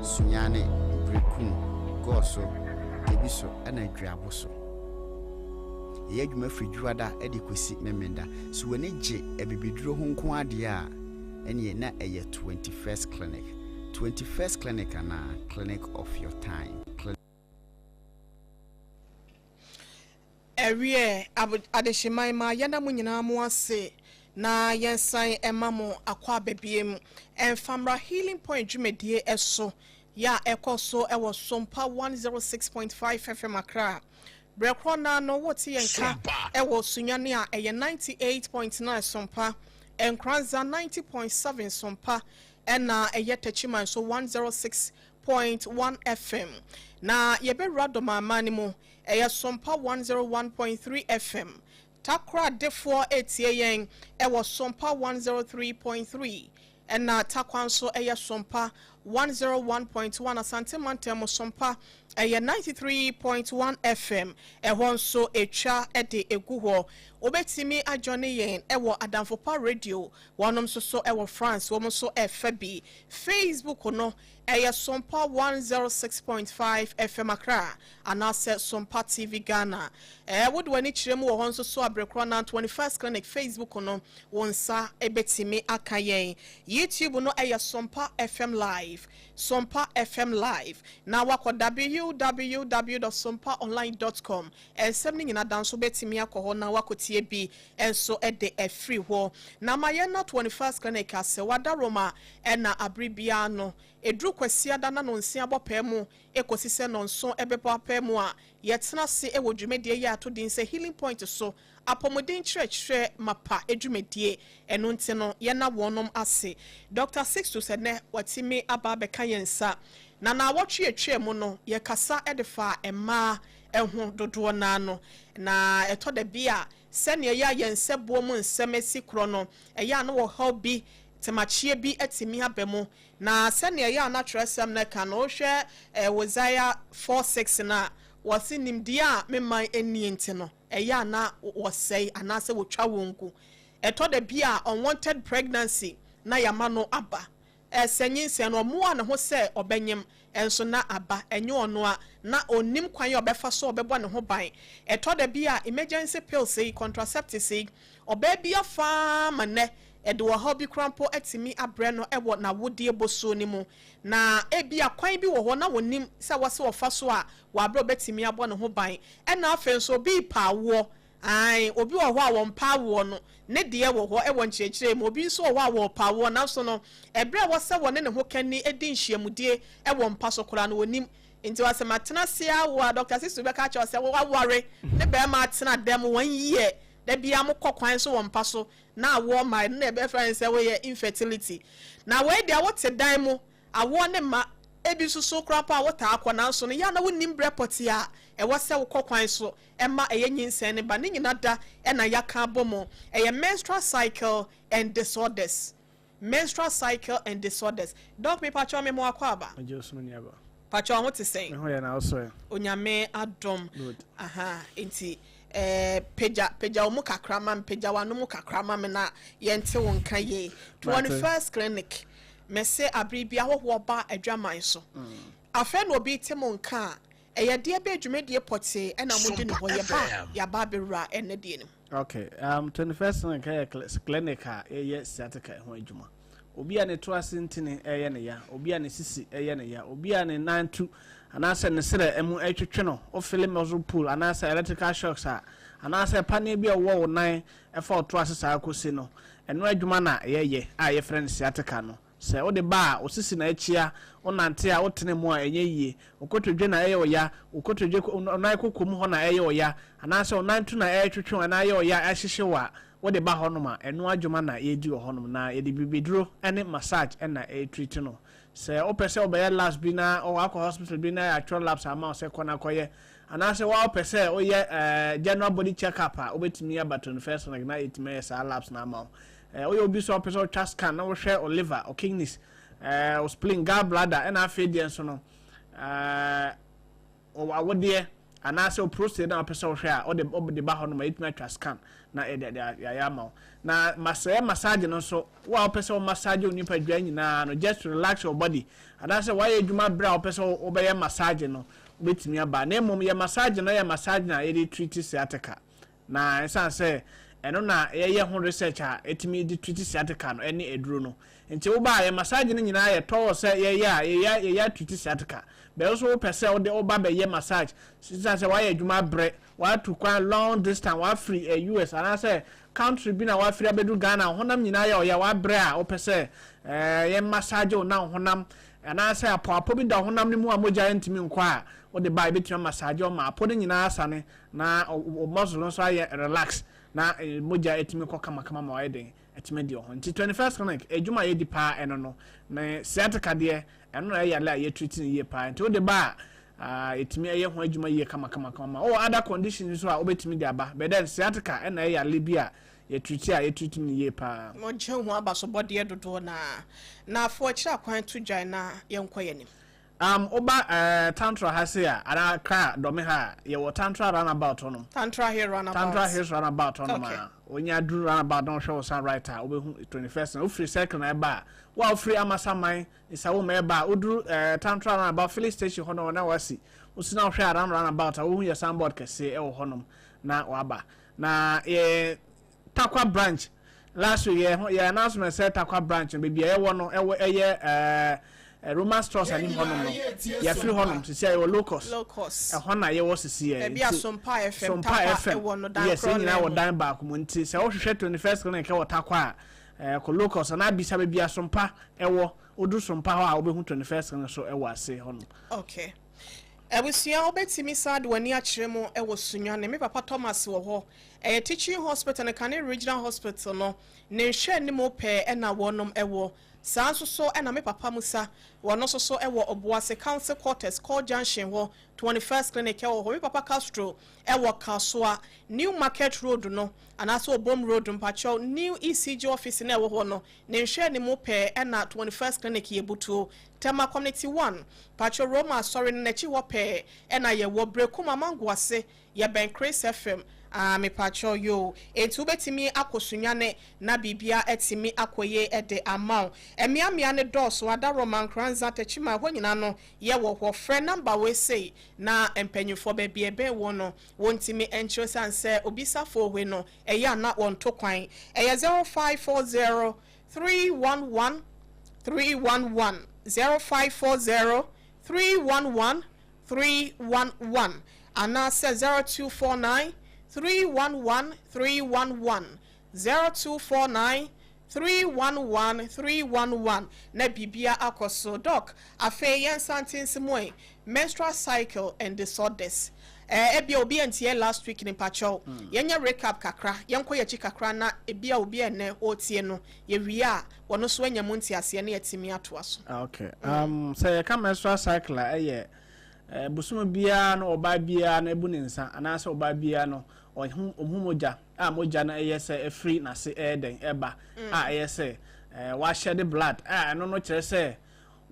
Sunyani, Berekum, Goaso, Tebiso ɛna Dweaboso. Yɛyɛ adwuma firi Dwoada de kɔsi Memenda. So w'ani gye abibiduro ho nko ara deɛ a, ɛneɛ na ɛyɛ 21st Clinic. 21st Clinic anaa Clinic of your time. Clinic. Ɛwiɛ, adehyeman ma yɛnda mo nyinaa mo ase na yɛnsan mma mo akwaaba biem mfa mmra Healing Point dwumadie so yɛ a ɛkɔ so wɔ Sompa 106.5 FM Accra. Berɛ korɔ no ara no wote yɛn nka wɔ Sunyani a ɛyɛ 98.9 Sompa, Nkoranza 90.7 Sompa ɛna ɛyɛ Techiman nso 106.1 FM. Na yɛbɛwura Dɔmaama no mu Ɛyɛ Sompa 101.3 FM. Takoradefoɔ retie yɛn wɔ Sompa 103.3. Ɛna Tarkwa nso ɛyɛ Sompa 101.1. Asante mantam mu Sompa ɛyɛ 93.1 FM. Ɛhɔ nso ɛtwa de ɛgu hɔ. Wobɛtumi adjoine yɛn wɔ Adamfopa Radio. Wɔnom nso so wɔ France. Wɔn nso ɛfa bi. Facebook no Ɛyɛ Sompa 106.5 FM Accra anaasɛ Sompa TV Ghana. Ɛɛ wode w'ani kyerɛ mu wɔ hɔ nso so a bere korɔ no ara 21st Clinic Facebook no wo nsa bɛtumi aka yɛn. YouTube no ɛyɛ Sompa FM Live, Sompa FM Live. Na woakɔ www dot sompaonline dot com nsɛm no nyina da nso wobɛtumi akɔ hɔ na woakɔtie bi nso de afiri hɔ. Na ma yɛnna 21st Clinic ase, w'adaworoma na abere biara no, ɛduru Kwasiada na nɔnsia bɔ pɛɛ mu kɔsi sɛ nɔnson bɛbɔ apɛɛ mu a, yɛtena ase wɔ dwumadie yi a yɛato din sɛ Healing Point so, apɔmuden nkyerɛkyerɛ mapa dwumadie. Ɛno nti no, yɛnna wɔnom ase. Dɔkta Sixtus ɛnnɛ watumi aba abɛka yɛn nsa. Na naawɔtwe a ɛtwaa mu no, yɛkasa de faa mmaa ho dodoɔ no ara no. Na ɛtɔ da bi a, Sɛnea ɛyɛ a yɛn nsabuo mu nsɛm asi korɔ no, ɛyɛ a na ɔhaw bi, temakyeɛ bi atumi aba mu. Na sɛnea ɛyɛ a na twerɛsɛm no ka no, wohwɛ Hosea 4:6 no a, wɔse, Nimdeɛ a me man nnie nti no, ɛyɛ a na wɔsɛe anaasɛ wɔtwa wɔn gu. Ɛtɔ da bi a unwanted pregnancy na yɛama no aba. Sɛ nyinsɛn no, ɔmoaa ne ho sɛ ɔbɛnyem, nso na aba, ɛnyɛ ɔno a, na ɔnnim kwan a ɔbɛfa so a ɔbɛbɔ ne ho ban. Ɛtɔ da bi a, emergency pills yi, contraceptives yi, ɔbaa bi afa ara ma nnɛ, ɛde ɔhaw bi koraa mpo atumi abrɛ no wɔ n'awodeɛ bosuo no mu. Na ebia kwan bi wɔ hɔ na ɔnnim sɛ ɛwɔ sɛ ɔfa so a wɔ aberɛ a ɔbɛtumi abɔ ne ho ban. Ɛna afei nso, obi repɛ awoɔ, Aane, obi wɔ hɔ a wɔmpa awoɔ no, ne deɛ wɔ hɔ wɔ nkyerɛkyerɛ mu, obi nso wɔ hɔ a wɔrepa awoɔ nanso no, ɛberɛ a ɛwɔ sɛ wɔne ne hokani di nhyiamudie wɔ mpa so koraa no, wɔnnim. Nti ɔsɛ matena ase awo a, Dɔkta Sisu bɛka akyerɛ wo sɛ waware ne barima atena dɛm one year, da biara mokɔ kwan so wɔ mpa so na awoɔ mmaeɛ no na yɛbɛfrɛ no sɛ woyɛ infertility. Na wei deɛ wote dan mu, awoɔ ne mma, ebi nso so koraa mpo a wotaa kɔ nanso no, yɛ a na wonnim berɛ pɔtee a ɛwɔ sɛ wokɔ kwan so ɛma ɛyɛ nyinsɛn no ba ne nyina da na yaka abɔ mu ɛyɛ menstrual cycle and disorders menstrual cycle and disorders doc me pakyɛw me mo akɔ aba Megye wo so me nuaba. Pakyɛw ho te sɛn? Me ho yɛ na wo so ɛ? Onyame adom. Good. Aha nti eh, pagya pagya wo mu kakra ma me pagya w'ano mu kakra ma me na yɛnte wo nka yie. 21st clinic mese abere bi ahɔhoɔ ba adwaman so afei na obi te mo nka a Ɛyɛ deɛ bɛn dwumadie pɔtee na mode ne hɔ yɛba a yɛaba abɛwura ɛnnɛ deɛ no mu? Okay, 21st Clinic yɛ clinic a yɛyɛ sciatica ho adwuma. Obi a ne to ase ntini yɛ ne ya, obi a ne sisi yɛ ne ya, obi a ne nan tu anaasɛ ne serɛ mu retwetwe no, wofele muscle pull anaasɛ electrical shocks a, anaasɛ paneɛ bi a ɛwɔ wo nan fa wo to ase saa kɔsi no, ɛno adwuma na yɛyɛ a yɛfrɛ no sciatica no. Sɛ wode ba a, wo sisi na akyia, wonante a, wotene mu a, ɛnyɛ yie, wo kotodwe na ɛyɛ wo ya, wo kotodwe, wo nan koko mu hɔ na ɛyɛ wo ya, anaasɛ wo nan tu na ɛretwetwe wo anaa ɛyɛ wo ya, ɛrehyehye wo a, wode ba hɔnom a, ɛno adwuma na yɛredi wɔ hɔnom, na yɛde bibiduro ne massage na ɛretreat no. Sɛ wopɛ sɛ wobɛyɛ labs bi na wakɔ hospital bi na yɛatwerɛ labs ama wo sɛ kɔ na kɔyɛ, anaasɛ wo ara wopɛ sɛ woyɛ general body check up a, wobɛtumi aba 21st Clinic na yɛatumi ayɛ saa labs no ama wo. Eh, woyɛ obi so a wopɛ sɛ wotwa scan na wohwɛ wo liver, wo kidneys, eh, wo spleen, gall bladder, ɛna afei deɛ nso no, eh, awodeɛ anaasɛ wo prostate na wopɛ sɛ wohwɛ a, wode wode ba hɔ nom a yɛtumi atwa scan na yɛde yɛayɛ ama wo. Na masɛɛ massage no nso, wo a wopɛ sɛ wo massage wo nipadua nyinaa no, just to relax your body. Anaasɛ woayɛ adwuma berɛ a wopɛ sɛ wobɛyɛ massage no, wobɛtumi aba. Na mmom yɛ massage no yɛ massage na yɛde treat sciatica. Na ɛsiane sɛ ɛno na yɛyɛ ho research a ɛtumi de treat sciatica no ɛne aduro no. Nti woba a, yɛ massage no nyinaa yɛ tɔɔ sɛ yɛyɛ a yɛyɛ treat sciatica. Bɛyɛ nso wopɛ sɛ wode woba bɛyɛ massage, sisan sɛ woayɛ adwuma brɛ, watu kwan long distance, wafiri US anaasɛ country bi na wafiri abɛdu Ghana, honam nyinaa yɛ ɔyɛ, wabrɛ a wopɛ sɛ yɛn massage wo na honam anaasɛ apɔapɔ bi da honam no mu a mogya ntumi nkɔ a, wode ba, ebɛtumi massage wo ma apɔ no nyinaa asane na o muscle nso ayɛ relax na mogya etumi kɔ kamakama ma wayɛ den ɛtumi di ɔho. Nti 21st Clinic adwuma a yɛdi paa ɛno no na sciatica deɛ, ɛno na ɛyɛ yale a yɛtreat no yie paa. Nti wode ba a, ɛtumi ɛyɛ ho adwuma yie kamakamakama. Ɔwɔ other conditions nso a wobɛtumi de aba, but then sciatica ɛna ɛyɛ yale bi a yɛtreat a yɛtreat no yie paa. Ɔgye ho abasobɔdeɛ dodoɔ na afɔ akyerɛ akwan to dwan na yɛnkɔ yɛn anim. Woba Tantra ha se a, anaa Kra Dɔme ha a, yɛwɔ Tantra Roundabout hɔnom. Tantra Hill Roundabout. Tantra Hills Roundabout hɔnom a onya duru roundabout na ɔhwɛ wo san right a, wobɛhu 21st. Na wofiri Circle na ɛba a, wo a wofiri Amasaman Nsawam ɛba a, woduru Tantra Roundabout filling station hɔ no na wasi wosi na wohwɛ around roundabout a, wohu yɛ signboard kɛseɛ ɛwɔ hɔnom na waba. Na yɛ Takwa branch, last week yɛ ho yɛ announcement sɛ Takwa branch no, baabi a yɛwɔ no ɛwɔ ɛyɛ Roman Stores anim hɔnom no, yɛafiri hɔnom. Sisi a yɛwɔ Locust. Locust. Ɛhɔ na yɛwɔ sisi yɛ. Baabi a Sompa FM Sompa Takwa FM ɛwɔ no, dan yes, korɔ yɛn nyinaa na wɔ ɛmu. Dan baako mu. Nti sɛ wohwehwɛ 21st Clinic ɛwɔ Takwa a, kɔ Locust anaa bisa baabi a Sompa ɛwɔ. Woduru Sompa hɔ a, wobɛhu 21st Clinic so ɛwɔ ase hɔnom. Okay. Abusua, wobɛtumi saa de w'ani akyerɛ mu wɔ Sunyani. Me papa Thomas wɔ hɔ. Ɛyɛ teaching hospital no, kane regional hospital no ne nhwɛ anim pɛɛ ɛna wɔnom ɛwɔ. Saa nso so ɛna me papa Musa, wɔno nso so ɛwɔ Obuase Council Quarters, Core Junction hɔ, 21st Clinic ɛwɔ hɔ. Me papa Castro ɛwɔ Kasoa, New Market Road no anaasɛ Obom Road, mpakyɛw, new ECG office na ɛwɔ hɔ no ne nhwɛ anim pɛɛ ɛna 21st Clinic yɛ butuo. Tema Community 1, mpakyɛw, Roma asɔre no n'akyi hɔ pɛɛ ɛna yɛwɔ. Brekum Amangoase, yɛbɛn Chris FM. Ah, mepakyɛw yo, enti wobɛtumi akɔ Sunyane na biribia atumi akɔ yie de ama wo. Mmeammea ne dɔɔso, Adaroma, Nkoranza, Takyima, ɛhɔ nyinaa no yɛwɔ hɔ. Frɛ number wei sei na mpanyinfoɔ baabi ɛbɛn wɔ no wɔntumi nkyerɛ sane sɛ obisafoɔ hwei no ɛyɛ ana wɔnto kwan. Ɛyɛ 0540 311 311, 0540 311 311 anaasɛ 0249 311 311, 0249 311 311 na biribia akɔ so. Doc, afei yɛnsa ntensimu yi, menstrual cycle and disorders. Ebia obi antie last week ne, mpakyɛw, yɛnyɛ recap kakra, yɛnkɔ yɛkyi kakra na ebia obi ɛnɛ ɔretie no, yɛwie a wɔno nso anya mu nteaseɛ na yɛtumi atoa so. Okay, sɛ yɛka menstrual cycle a, ɛyɛ bosom biara no ɔbaa biara no ebu ne nsa anaasɛ ɔbaa biara no ɔhu mogya a mogya no ɛyɛ sɛ ɛfiri n'ase ɛyɛ dɛn ɛba a ɛyɛ sɛ wahyɛ de blood a, ɛno no kyerɛ sɛ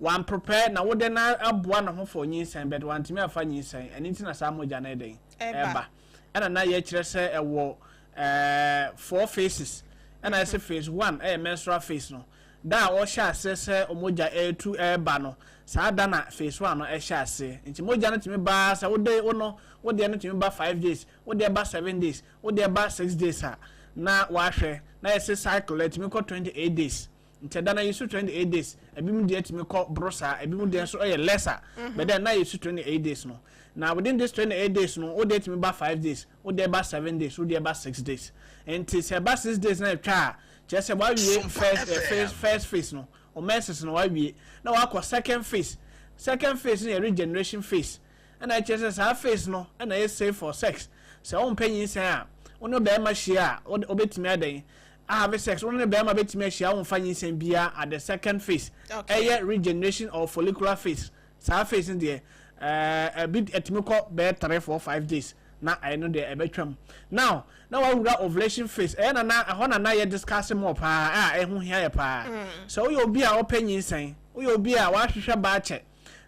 wamprepare na wode na aboa ne ho for nyinsɛn, but wantumi afa nyinsɛn. Ɛno nti na saa mogya no ɛyɛ dɛn ɛba. Ɛna na yɛkyerɛ sɛ ɛwɔ four phases. Ɛna ɛsɛ phase one ɛyɛ menstrual phase no, da a ɔhyɛ aseɛ sɛ mogya ɛretu ɛreba no, saa da na phase one no ɛhyɛ aseɛ. Nti mogya no tumi baa sɛ wode wo no, wodeɛ no tumi ba 5 days, wodeɛ ba 7 days, wodeɛ ba 6 days a na wahwɛ na yɛsɛ cycle ɛtumi kɔ 28 days. Nti ɛda no yɛsu 28 days. Ebi mu deɛ tumi kɔ boro saa, ebi mu deɛ nso ɛyɛ lesser, but then na yɛsu 28 days no. Na within this 28 days no, wodeɛ tumi ba 5 days, wodeɛ ba 7 days, wodeɛ ba 6 days. Nti sɛ ɛba 6 days na etwa a, kyerɛ sɛ wawie first phase, first phase no o, menses no wawie na wakɔ second phase. Second phase no yɛ regeneration phase. Ɛna ɛkyerɛ sɛ saa phase no ɛna ɛyɛ safe for sex. Sɛ wɔmpɛ nyinsɛn a, wɔn ne bɛrima hyia a, wɔbɛtumi adan ahave sex. Wɔn ne bɛrima bɛtumi ahyia, wɔmfa nyinsɛn biara at the second phase. Ɛyɛ regeneration or follicular phase. Saa phase no deɛ, ɛbi ɛtumi kɔ bɛyɛ 3, 4, 5 days na ɛno deɛ ɛbɛtwam. Now na wawura ovulation phase. Ɛyɛ nana ɛhɔ nana yɛ discuss more paa a ɛho hia yɛ paa. Sɛ woyɛ obi a ɔpɛ nyinsɛn, woyɛ obi a wahwehwɛ baakyɛ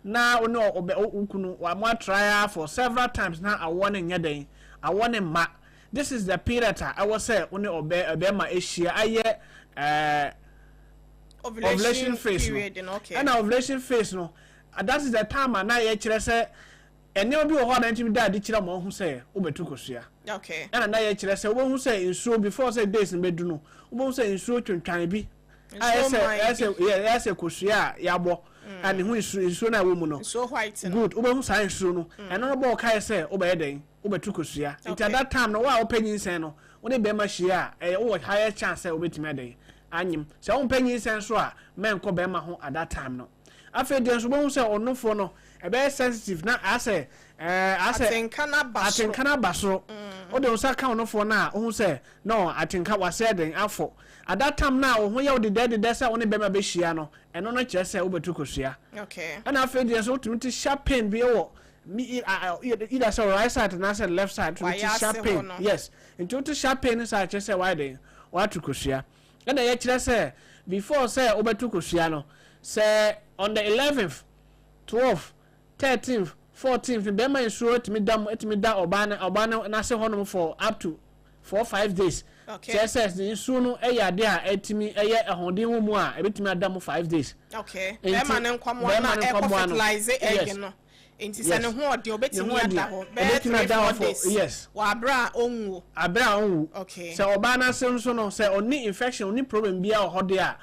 na wo ne ɔbɛ wo kunu wa mo atry for several times na awɔ ne nyɛ den, awɔ ne mma, this is the period a ɛwɔ sɛ wo ne ɔbɛ ɔbɛrima ahyia ayɛ ovulation. Ovulation phase no. Period no, okay. Ɛna ovulation phase no, that is the time a na yɛkyerɛ sɛ nneɛma bi wɔ hɔ a na ntumi da adi kyerɛ ma ɔho sɛ wobɛtu kosua. Ɛna na yɛkyerɛ sɛ wobɛhu sɛ nsuo, before sɛ days no bɛdu no, wobɛhu sɛ nsuo twentwan bi a Nsuo ɛsɛ man bi. Ɛsɛ yɛ ɛsɛ kosua a yɛabɔ a ne ho nsuo no a ɛwɔ mu no. Nsuo white no. Good, wobɛhu saa nsuo no. Ɛno no bɔ ɔkae sɛ wobɛyɛ dɛn? Wobɛtu kosua. Nti at that time no, wo a wopɛ nyinsɛn no, wo ne bɛrima hyia a, ɛyɛ wowɔ higher chance sɛ wobɛtumi adɛn? Anyem. Sɛ wompɛ nyinsɛn nso a, mɛnkɔ bɛrima ho at that time no. Afei deɛ nso, wobɛhu sɛ ɔnofoɔ no ɛbɛyɛ sensitive na asɛ asɛ Atenka no aba soro. Atenka no aba soro. Wode wo nsa ka ɔnofoɔ no a, wohu sɛ no atenka wasɛ dɛn? Afɔ. At that time no a wo ho yɛ wo dedɛɛdedɛ sɛ wo ne bɛrima bɛhyia no, ɛno no kyerɛ sɛ wobɛtu kosua. Ɛna afei deɛ nso, wotumi te sharp pain bi wɔ either sɛ right side anaasɛ left side, wotumi te Wayɛ ase sharp hɔ pain no. Yes, nti wote sharp pain no saa, kyerɛ sɛ wayɛ dɛn? Watu kosua. Ɛna yɛkyerɛ sɛ before sɛ wobɛtu kosua no, sɛ on the 11th, 12th, 13th, 14th, bɛrima nsuo tumi da mu, tumi da ɔbaa no n'ase hɔnom for up to 4, 5 days. Kyerɛ sɛ ne nsuo no yɛ adeɛ a ɛtumi ɛyɛ ɛhoɔden wɔ mu a ɛbɛtumi ada mu 5 days. Okay, Nti, bɛrima ne nkwamoa bɛrima na ne ɛkɔ nkwamoa no, fertilize egg no, nti sɛ ne ho ɔden, Ne obetumi ho ada ɔden, hɔ bɛyɛ ɛbɛtumi 3 ada hɔ 4 for days wɔ abere a ɔnwuo. Abere a ɔnwu. Sɛ ɔbaa n'ase nso no, sɛ ɔni infection, ɔni problem biara wɔ hɔ deɛ a,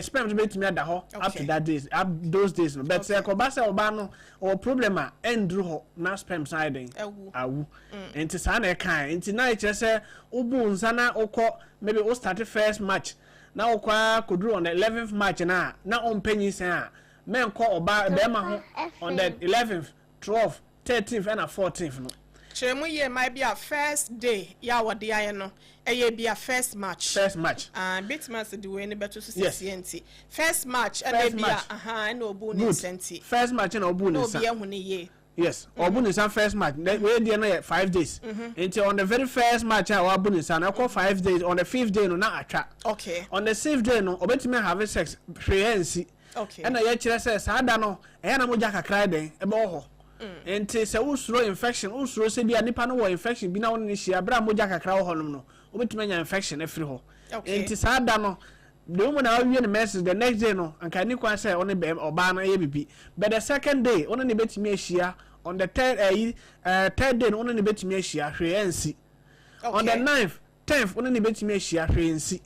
sperm no bɛtumi ada hɔ up to that days, up those days no. But sɛ ɛkɔba sɛ ɔbaa no ɔwɔ problem a, ɛnduru hɔ na sperm san ayɛ den? Awu. Awu. Nti saa na ɛkae. Nti na ɛkyerɛ sɛ wobu nsa na wokɔ, maybe wo start first March na wokɔ a kɔduru on the 11th March na ɔmpɛ nyinsɛn a, mɛnkɔ ɔbaa bɛrima ho on the 11th, 12th, 13th ɛna 14th no. Kyerɛ mu yie mmaa bi a, first day yɛ a wɔde ayɛ no, ɛyɛ bi a first March. First March. Ah, bitumi ase de wei ne bɛto so sisi, nti first March ɛna First bi a March. Aha, ɛna obu ne nsa nti First March na ɔbu ne na nsa. Obi ehu ne yie. Yes, ɔbu ne nsa first March. Wei deɛ no yɛ 5 days. Nti on the very first March a wabu ne nsa no, ɛkɔ 5 days, on the fifth day no na atwa. On the sixth day no, ɔbɛtumi have sex, hwee ɛnsi. Ɛna yɛkyerɛ sɛ saa da no, ɛyɛ na mogya kakra dɛn ɛbɛwɔ hɔ. Nti sɛ wosuro infection, wosuro sɛ bi a nipa no wɔ infection bi na wo ne no hyia berɛ a mogya kakra wɔ hɔnom no, wobɛtumi anya infection afiri hɔ. Nti saa da no, the woman a wawie ne menses, the next day no, anka ni kwan sɛ ɔne bɛrima ɔbaa no ɛyɛ bibi. But the second day, ɔne ne bɛtumi ahyia. On the third ɛyi third day no, ɔne ne bɛtumi ahyia, hwee ɛnsi. On the ninth, 10th, ɔne ne bɛtumi ahyia, hwee nsi.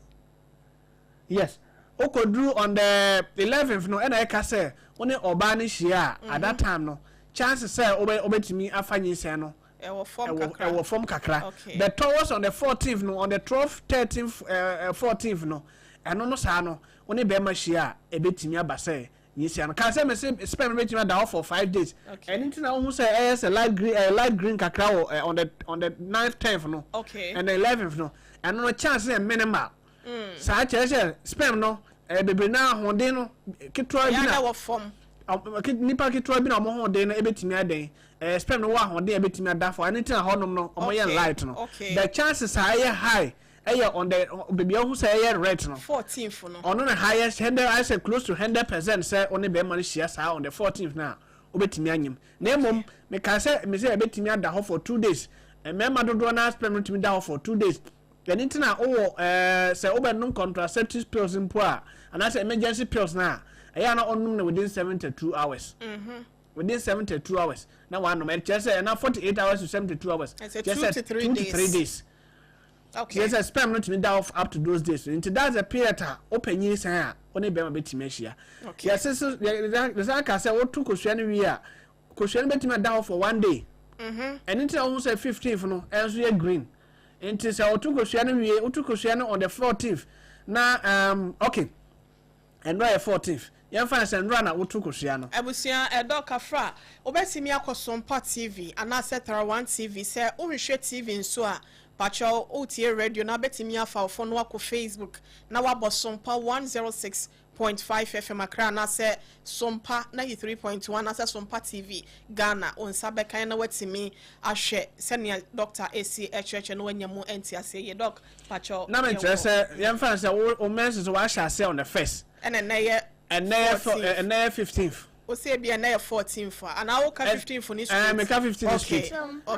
Yes, okɔduru on the 11th no, ɛna ɛka sɛ ɔne ɔbaa no hyia a, at that time no, chances sɛ wobɛtumi afa nyinsɛn no ɛwɔ fam ɛwɔ kakra. Ɛwɔ fam kakra. But towards on the 14th no, on the 12th, 13th, 14th no, ɛno no saa no, wo ne bɛrima hyia a, ɛbɛtumi aba sɛ nyinsɛn no kaa sɛ mɛ sperm no bɛtumi ada hɔ for 5 days. Ɛno nti na wohu sɛ ɛyɛ sɛ light green kakra wɔ on the 9th, 10th no and the 11th no. Ɛno no, chance yɛ minimal. Saa kyerɛ sɛ sperm no bebree na ahoɔden no ketewa bi ɛyɛ na na ɛwɔ fam. Nipa ketewa bi na ɔmo hoɔden no ebetumi adan sperm no wɔ ahoɔden a ebetumi ada fɔ. Ɛno ti na hɔnom no ɔmo yɛ light no. The chances a ɛyɛ high ɛyɛ on the beebi a ɔho sɛ ɛyɛ red no. 14th no. Ɔno na highest 100, ayɛ sɛ close to 100% sɛ ɔne bɛrima no hyia saa on the 14th na obetumi anyim. Na emom meka sɛ me sɛ ebetumi ada hɔ for 2 days. Mmarima dodoɔ naa sperm no tumi da hɔ for 2 days. Ɛno nti na wowɔ sɛ wobɛnom contraceptive pills mpo a, anaasɛ emergency pills na a, ɛyɛ a na ɔnom no within 72 hours. Within 72 hours na wanom. Ɛkyerɛ sɛ ɛna 48 hours to 72 hours. Ɛsɛ kyerɛ two sɛ to three two to days. 3 days. Kyerɛ sɛ sperm no tumi da off up to those days. Nti that's the period a wopɛ nyinsɛn a, wo ne bɛrima bɛtumi ahyia. Yɛse so yɛsan ka sɛ woto kosua no wie a, kosua no bɛtumi ada hɔ for one day. Ɛno nti na wohu sɛ 15th no ɛnso yɛ green. Nti sɛ woto kosua no wie, woto kosua no on the 14th na okay, ɛnora yɛ 14th, yɛmfa no sɛ nnora na woto kosua no. Abusua, ɛdɔ kafra, wobɛtumi akɔ Sompa TV anaasɛ Tarawan TV. Sɛ wohwehwɛ TV nso a, pakyɛw, wotie radio na wobɛtumi afa wo phone no akɔ Facebook na wabɔ Sompa 106.5 FM Accra anaasɛ Sompa 93.1 anaasɛ Sompa TV Ghana. Wo nsa bɛkan na watumi ahwɛ sɛnea doctor esi ɛkyerɛkyerɛ na wanya mu nteaseɛ yie. Doc, pakyɛw, Na menkyerɛ yɛnkɔ. Sɛ yɛmfa no sɛ wo menses wahyɛ aseɛ on the first. Ɛna ɛnɛ yɛ ɛnɛ yɛ 14th. Ɛnɛ yɛ 15th. O sɛ ebi ɛnɛ yɛ 14th a, anaa woka 15th ne straight? Meka 15 straight.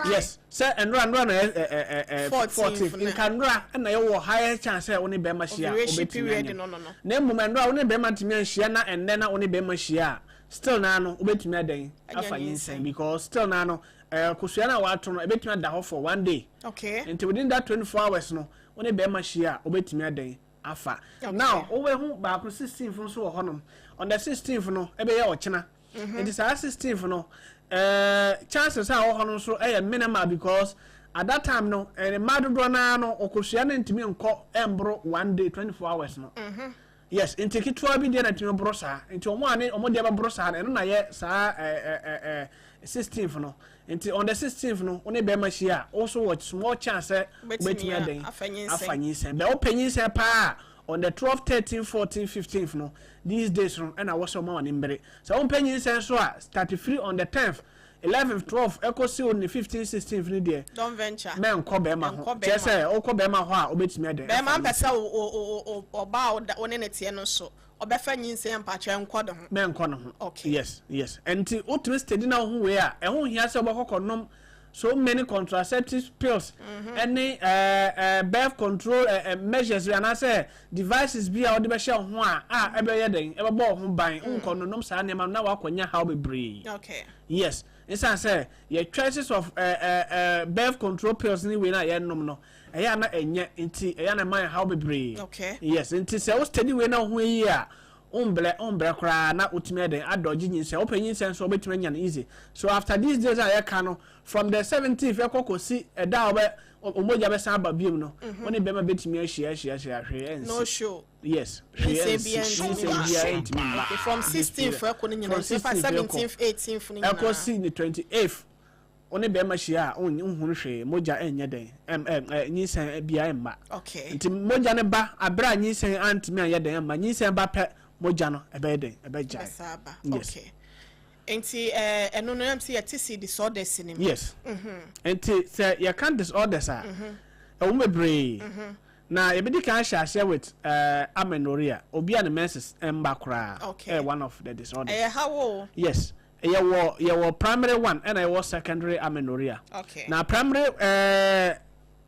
Yes, sɛ nnora na yɛ ɛ ɛ ɛ 14th. 14th, nka nnora ɛna yɛwɔ higher chance sɛ wo ne bɛrima hyia a, ovulation wobɛtumi period anya. No. Na mmom nnora wo ne bɛrima ntumi anhyia na ɛnnɛ na wo ne bɛrima hyia a, still naa no wobɛtumi adɛn? Anya afa nyinsɛn. nyinsɛn, because still naa no kosua no a wato no, ɛbɛtumi ada hɔ for one day. Nti within that 24 hours no, wo ne bɛrima hyia a, wobɛtumi adɛn? Afa. Now wobɛhu baako 16th nso wɔ hɔnom. On the 16th no, ɛbɛyɛ ɔkyena. Nti saa 16th no, chances a ɛwɔ hɔ no nso ɛyɛ minimal, because at that time no, mmaa dodoɔ naa no, ɔkosua no ntumi nkɔ ɛmboro one day, 24 hours no. Yes, nti ketewa bi deɛ na tumi boro saa. Nti wɔn a ne wɔn deɛ bɛboro saa no, ɛno na yɛ saa ɛɛ ɛɛ ɛɛ 16th no. Nti on the 16th no, wo ne bɛrima hyia a, also wɔ small chance sɛ wobɛtumi wobɛtumi adɛn? Afa nyinsɛn. Afa nyinsɛn. Bɛ wopɛ nyinsɛn paa, on the 12th, 13th, 14th, 15th no, these days no ɛna wɔ sɛ ɔma wɔn mbere. Sɛ wompɛ nyinsɛn so a, start free on the 10th, 11th, 12th, ɛkɔ si on the 15th, 16th no deɛ, Don't venture. mɛnkɔ bɛrima ho. Ɛnkɔ kyerɛ bɛrima. Sɛ wokɔ bɛrima hɔ a, wobɛtumi adɛn? Bɛrima afa mpɛ sɛ ɔbaa a wo ne ne teɛ no so ɔbɛfa nyinsɛn, mpakyɛ, nkɔ de ho. Mɛnkɔ ne ho. Yes, nti wotumi steady na wo ho wei a, ɛho hia sɛ wobɛkɔ kɔnom so many contraceptive pills ɛne birth control measures bi anaasɛ devices bi a wɔde bɛhyɛ wo ho a ɛbɛyɛ dɛn, ɛbɛbɔ wo ho ban. Nkɔ nonom saa nneɛma no na wakɔnya haw bebree. Yes, nsan sɛ yɛ choices of birth control pills ne wei na yɛnom no, ɛyɛ ana ɛnyɛ, nti ɛyɛ ana ɛma yɛn haw bebree. Yes, nti sɛ wo steady wei na wo ho yie a, wombrɛ koraa na wotumi ɛdɛn, adɔgye nyinsɛn. Wopɛ nyinsɛn nso, wobɛtumi anya no easy. So after these days a yɛka no, from the 17th ɛkɔ kɔsi ɛda a wɔbɛ omogya bɛsan aba biom no, wo ne bɛrima bɛtumi ahyia ahyia ahyia, hwee No ɛnsi. show. Yes, hwee nyinsɛn ɛnsi. biara ntumi Nyinsɛn mma. biara ntumi mma. Okay, from 16th ɛkɔ no nyinaa, From nti fa 16th ɛkɔ. 17th, 18th no nyinaa. Ɛkɔ si ne 28th, wo ne bɛrima hyia a, nhunu hwee, mogya ɛnyɛ dɛn, ɛm ɛm ɛ nyinsɛn biara mma. Nti mogya no ba abere a nyinsɛn antumi anyɛ dɛn amma. Nyinsɛn ba pɛ, mogya no ɛbɛyɛ dɛn? Ɛbɛgyae. Bɛsa aba. Yes. Okay, nti ɛno no yam sɛ yɛte si disorders ni mu. Yes, nti sɛ yɛka disorders a, ɛwɔ mu bebree na yɛbɛdi kan ahyɛ aseɛ with amenorrhea, obi a ne menses mba koraa. Ɛyɛ one of the disorders. Ɛyɛ ha wo. Yes, yɛwɔ primary one ɛna yɛwɔ secondary amenorrhea. Na primary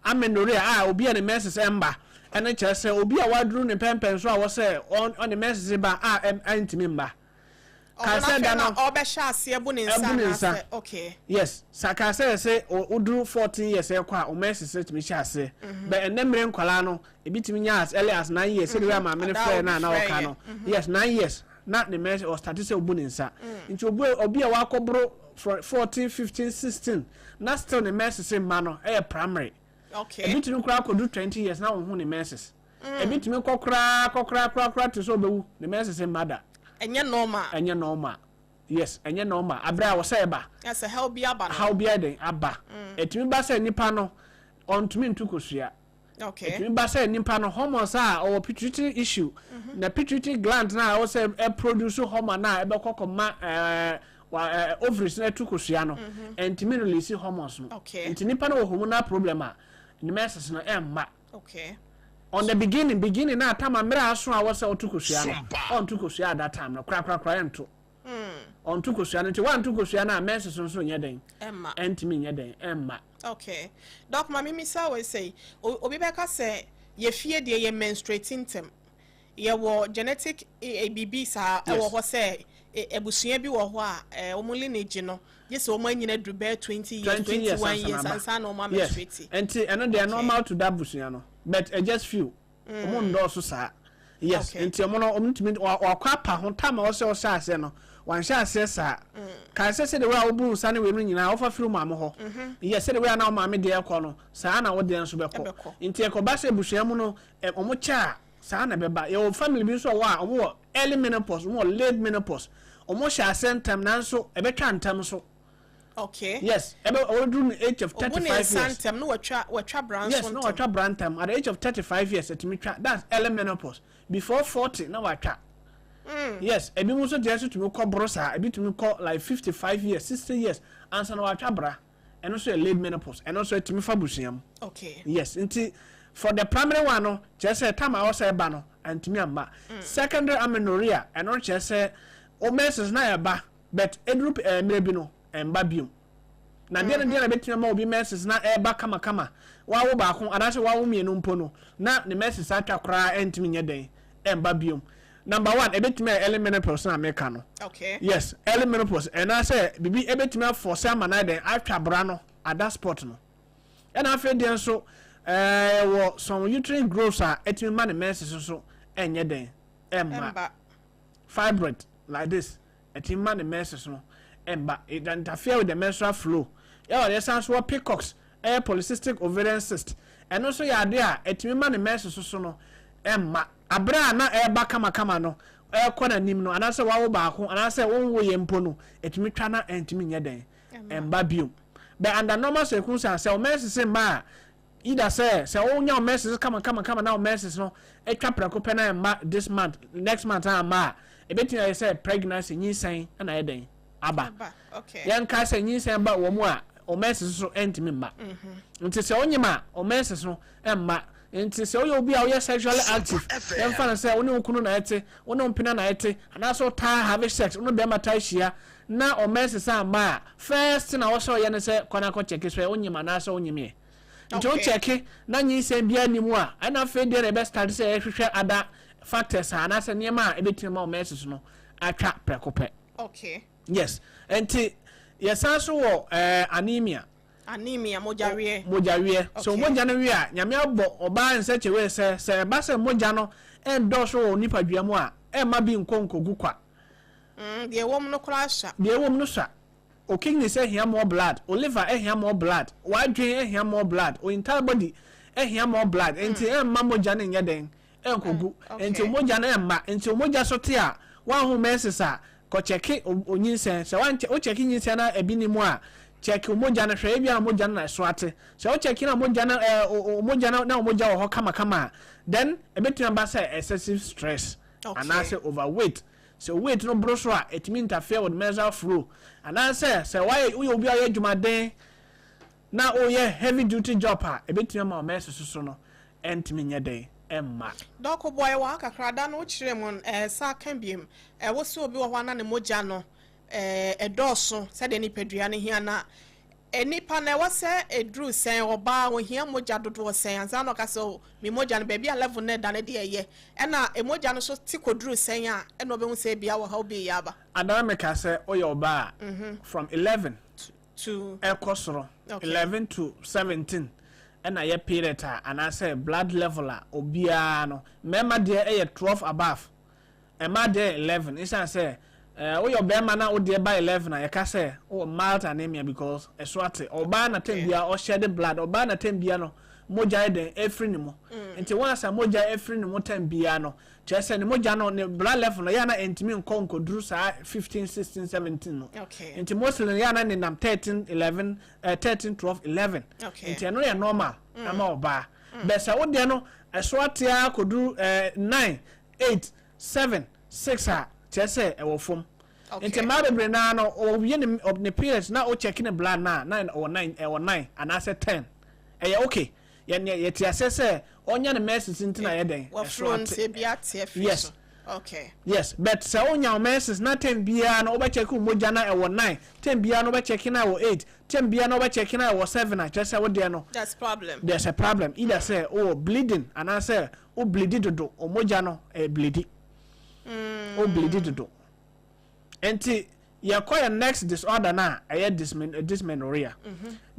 amenorrhea a obi a ne menses mba, ɛno kyerɛ sɛ obi a waduru ne pɛmpɛn so a wɔsɛ ɔne menses ba a ɛntumi mba. Ɔno Kansɛ da afei na no ɔbɛhyɛ aseɛ bu ne nsa. Ɛbu ne nsa. Anaasɛ okay. Yes, saka sɛ woduru 14 years ɛkɔ a, o menses tumi hyɛ aseɛ. But ɛnɛ mmerɛ nkwalaa no, ebi tumi nya as early as 9 years, sɛde wei a maame no Ada frɛ obi na na frɛ ɔka yɛ. no. Yes, 9 years na ne menses ɔstart sɛ obu ne nsa. Nti obi a wakɔboro 14, 15, 16 na still ne menses mma no, ɛyɛ primary. Ebi tumi koraa akɔdu 20 years na wɔn ho ne menses. Ebi tumi kɔ koraa kɔ koraa koraa koraa te sɛ ɔbɛwu, ne menses mma da. Ɛnyɛ normal. Ɛnyɛ normal, yes, ɛnyɛ normal abere a wɔsɛ ɛba. Ɛsɛ haw bi aba no. Haw bi ɛden aba. Ɛtumi ba sɛ nipa no ɔntumi ntu kosua. Ɛtumi ba sɛ nipa no hormones a ɔwɔ pituitary issue, na pituitary gland na ɛwɔ sɛ ɛproduce hormone a ɛbɛkɔ kɔma wa ovaries na ɛtu kosua no, ɛntumi release hormones no. Nti nipa no wɔ hormonal problem a, ne menses no ɛmma. On the beginning na atama mmerɛ aso a wɔsɛ ɔto kosua no, ɔnto kosua at that time no korakorakora, ɛnto, ɔnto kosua no. Nti wanto kosua no a, menses nso nyɛ den. Ɛmma. Ɛntumi nyɛ den, ɛmma. Okay, Doc, maame mi sa wei sɛ obi bɛka sɛ yɛfie deɛ, yɛ menstruate ntɛm, yɛwɔ genetic biribi saa ɛwɔ hɔ sɛ abusua bi wɔ hɔ a wɔn lineage no gye sɛ wɔn anyina duru bɛyɛ 20 years, 20 twenty years one ansa years na aba. ansa na wɔn Yes, amenstruate. nti ɛno deɛ, normal to that busua no, but just few, ɔmo ndɔɔso saa, yes. Nti ɔmo no, ɔmo ntumi wakɔ apa ho time a ɔsɛ ɔhyɛ aseɛ no, wanhyɛ aseɛ saa. Kae sɛ sɛde wei a wobu nsa ne wei no nyinaa, wofa firi wo maame hɔ. Yes, sɛde wei a na wo maame deɛ ɛkɔ no, saa na wo deɛ nso bɛkɔ. Ɛbɛkɔ. Nti ɛkɔba sɛ abusua mu no, ɔmo kyɛ a, saa na ɛbɛba. Yɛwɔ family bi nso a wɔ a ɔmo wɔ early menopause, ɔmo wɔ late menopause. Ɔmo hyɛ aseɛ ntɛm nanso ɛbɛtwa ntɛm so. Yes, ɛbɛ ɔduru no age of obu thirty ne five nsa years. ntɛm na watwa bra nso Yes, na ntɛm. watwa bra ntɛm. At the age of 35 years ɛtumi twa, that's early menopause. Before 40 na watwa. Yes, ebi mu nso deɛ nso tumi kɔ boro saa, ebi tumi kɔ like 55 years, 60 years ansa na watwa bra. Ɛno nso yɛ late menopause, ɛno nso ɛtumi fa busua mu. Yes, nti for the primary one no, kyerɛ sɛ time a wɔsɛ ɛba no antumi amma. Secondary amenorrhea, ɛno kyerɛ sɛ o menses na ɛba. But ɛduru mmerɛ bi no, ɛmba biom. Na deɛ ne deɛ na ɛbɛtumi ama obi menses na ɛreba kamakama, wawo baako anaasɛ wawo mmienu mpo no, na ne menses atwa koraa, ɛntumi nyɛ dɛn, ɛmba biom. Number one, ɛbɛtumi ayɛ early menopause na meka no. Yes, early menopause, ɛnaasɛ biribi ɛbɛtumi afɔ sɛ ama no ayɛ dɛn, atwa bra no at that spot no. Ɛna afei deɛ nso, wɔ some uterine growths a ɛtumi ma ne menses nso ɛnyɛ dɛn, ɛmma. Ɛmba. Fibroid like this, ɛtumi ma ne menses no ɛmba. It interfere with the menstrual flow. Yɛwɔ yɛsan so wɔ PCOS, ɛyɛ polycystic ovarian cyst. Ɛno nso yɛ adeɛ a ɛtumi ma ne menses so no ɛmma. Abere a na ɛreba kamakama no, ɛrekɔ n'anim no, anaasɛ wawo baako anaasɛ wonwo yɛ mpo no, ɛtumi twa na ɛntumi nyɛ dɛn, ɛmba biom. But under normal circumstances, sɛ wo menses mma a, either sɛ wonya wo menses kama kama kama na wo menses no atwa prɛko pɛ na ɛmma this month, next month na amma a, ɛbɛtumi ayɛ sɛ pregnancy, nyinsɛn ɛna ayɛ dɛn, aba. Aba, okay. Yɛnka sɛ nyinsɛn ba wɔ mu a, wo menses so ɛntumi mma. Nti sɛ wonyim a, wo menses no ɛmma. Nti sɛ woyɛ obi a woyɛ sexually active, yɛmfa no sɛ wo ne wo kunu na ɛte, wo ne wo mpena na ɛte, anaasɛ wotaa have sex, wo ne bɛrima taa hyia na wo menses amma a, first thing a wɔsɛ ɔyɛ ne sɛ kɔ na kɔ check sɛ wonyim anaasɛ wonyim yɛ. Nti wo check na nyinsɛn biara nni mu a, ɛna afei deɛ na ɛbɛ start sɛ yɛhwehwɛ other factors a anaasɛ nneɛma a ɛbɛtumi ama wo menses no atwa prɛko pɛ. Yes, nti yɛsan so wɔ anemia. Anemia, mogyaweɛ. Mogyaweɛ. So mogya no wie a, Nyame abɔ ɔbaa nsɛkyerɛwee sɛ ɛba sɛ mogya no ɛndɔɔso wɔ nipadua mu a, ɛmma bi nkɔ nkɔgu kwa. Deɛ ɛwɔ mu no koraa sua. Deɛ ɛwɔ mu no sua. O kidneys ɛhia more blood, o liver ɛhia more blood, w'adwene ɛhia more blood, o entire body ɛhia more blood. Nti ɛmma mogya no nyɛ dɛn, ɛnkɔgu. Nti mogya no ɛmma. Nti mogya so te a, woanhu menses a, kɔ kyɛke o nyinsɛn. Sɛ wo kyɛke nyinsɛn na ebi ni mu a, kyɛke o mogya no hwɛ, ebia na mogya no na ɛso ate. Sɛ wo kyɛke na mogya no o mogya no na o mogya wɔ hɔ kamakama a, then ebetumi aba sɛ excessive stress anaasɛ overweight. Sɛ weight no boro so a, etumi interfere with menstrual flow. Anaasɛ sɛ woayɛ woyɛ obi a ɔyɛ adwumaden na woyɛ heavy duty job a, ebetumi ama wo menses so no ɛntumi nyɛ dɛn, ɛmma. Dɔko, boa yɛ wɔ ha kakra. Da no wokyerɛɛ mu no, san ka biom. Wo se obi wɔ hɔ a na ne mogya no ɛdɔɔso sɛdeɛ nipadua no hia, na nipa no ɛwɔ sɛ ɛduru sɛn, ɔbaa ohia mogya dodoɔ sɛn ansa na ɔka sɛ, oh, me mogya no baabi a level no ɛda no deɛ ɛyɛ, ɛna mogya no so te kɔduru sɛn a ɛna ɔbɛhu sɛ ebia wɔ ha obi yɛ aba? Adara, meka sɛ woyɛ ɔbaa a, from 11 to ɛkɔ soro, 11 to 17 ɛna yɛ period a anaasɛ blood level a obiara no. Mmarima deɛ ɛyɛ 12 above, mmaa deɛ 11. Ɛsiane sɛ woyɛ ɔbarima na wodeɛ ba 11 a, yɛka sɛ wowɔ mild anemia because ɛso ate. Ɔbaa na time biara ɔhyɛ de blood, ɔbaa na time biara no mogya yɛ dɛn, ɛfiri ne mu. Nti wɔn asa mogya ɛfiri ne mu time biara no, kyerɛ sɛ ne mogya no, ne blood level no yɛ na ɛntumi nkɔ nkɔduru saa 15, 16, 17 no. Nti mostly no yɛ na nenam 13, 11, 13, 12, 11. Nti ɛno yɛ normal ama ɔbaa. Bɛ sɛ wodeɛ no ɛso ate ara kɔduru 9, 8, 7, 6 a, kyerɛ sɛ ɛwɔ fam. Nti mmaa bebree naa no, ɔwie ne periods na ɔcheck ne blood na ɛwɔ 9, ɛwɔ 9 anaasɛ 10, ɛyɛ okay. Yɛn yɛte aseɛ sɛ ɔnya ne menses nti na yɛ dɛn, ɛso ate. Yes. Yes, but sɛ wonya wo menses na time biara no wobɛcheck wo mogya na ɛwɔ 9, time biara no wobɛcheck na ɛwɔ 8, time biara no wobɛcheck na ɛwɔ 7 a, kyerɛ sɛ wodeɛ no That's problem. There's a problem. Either sɛ wowɔ bleeding anaasɛ wo bleedi dodo, wo mogya no ɛyɛ bleedi. Wo bleedi dodo. Nti yɛkɔ yɛ next disorder no a ɛyɛ dysmenorrhea.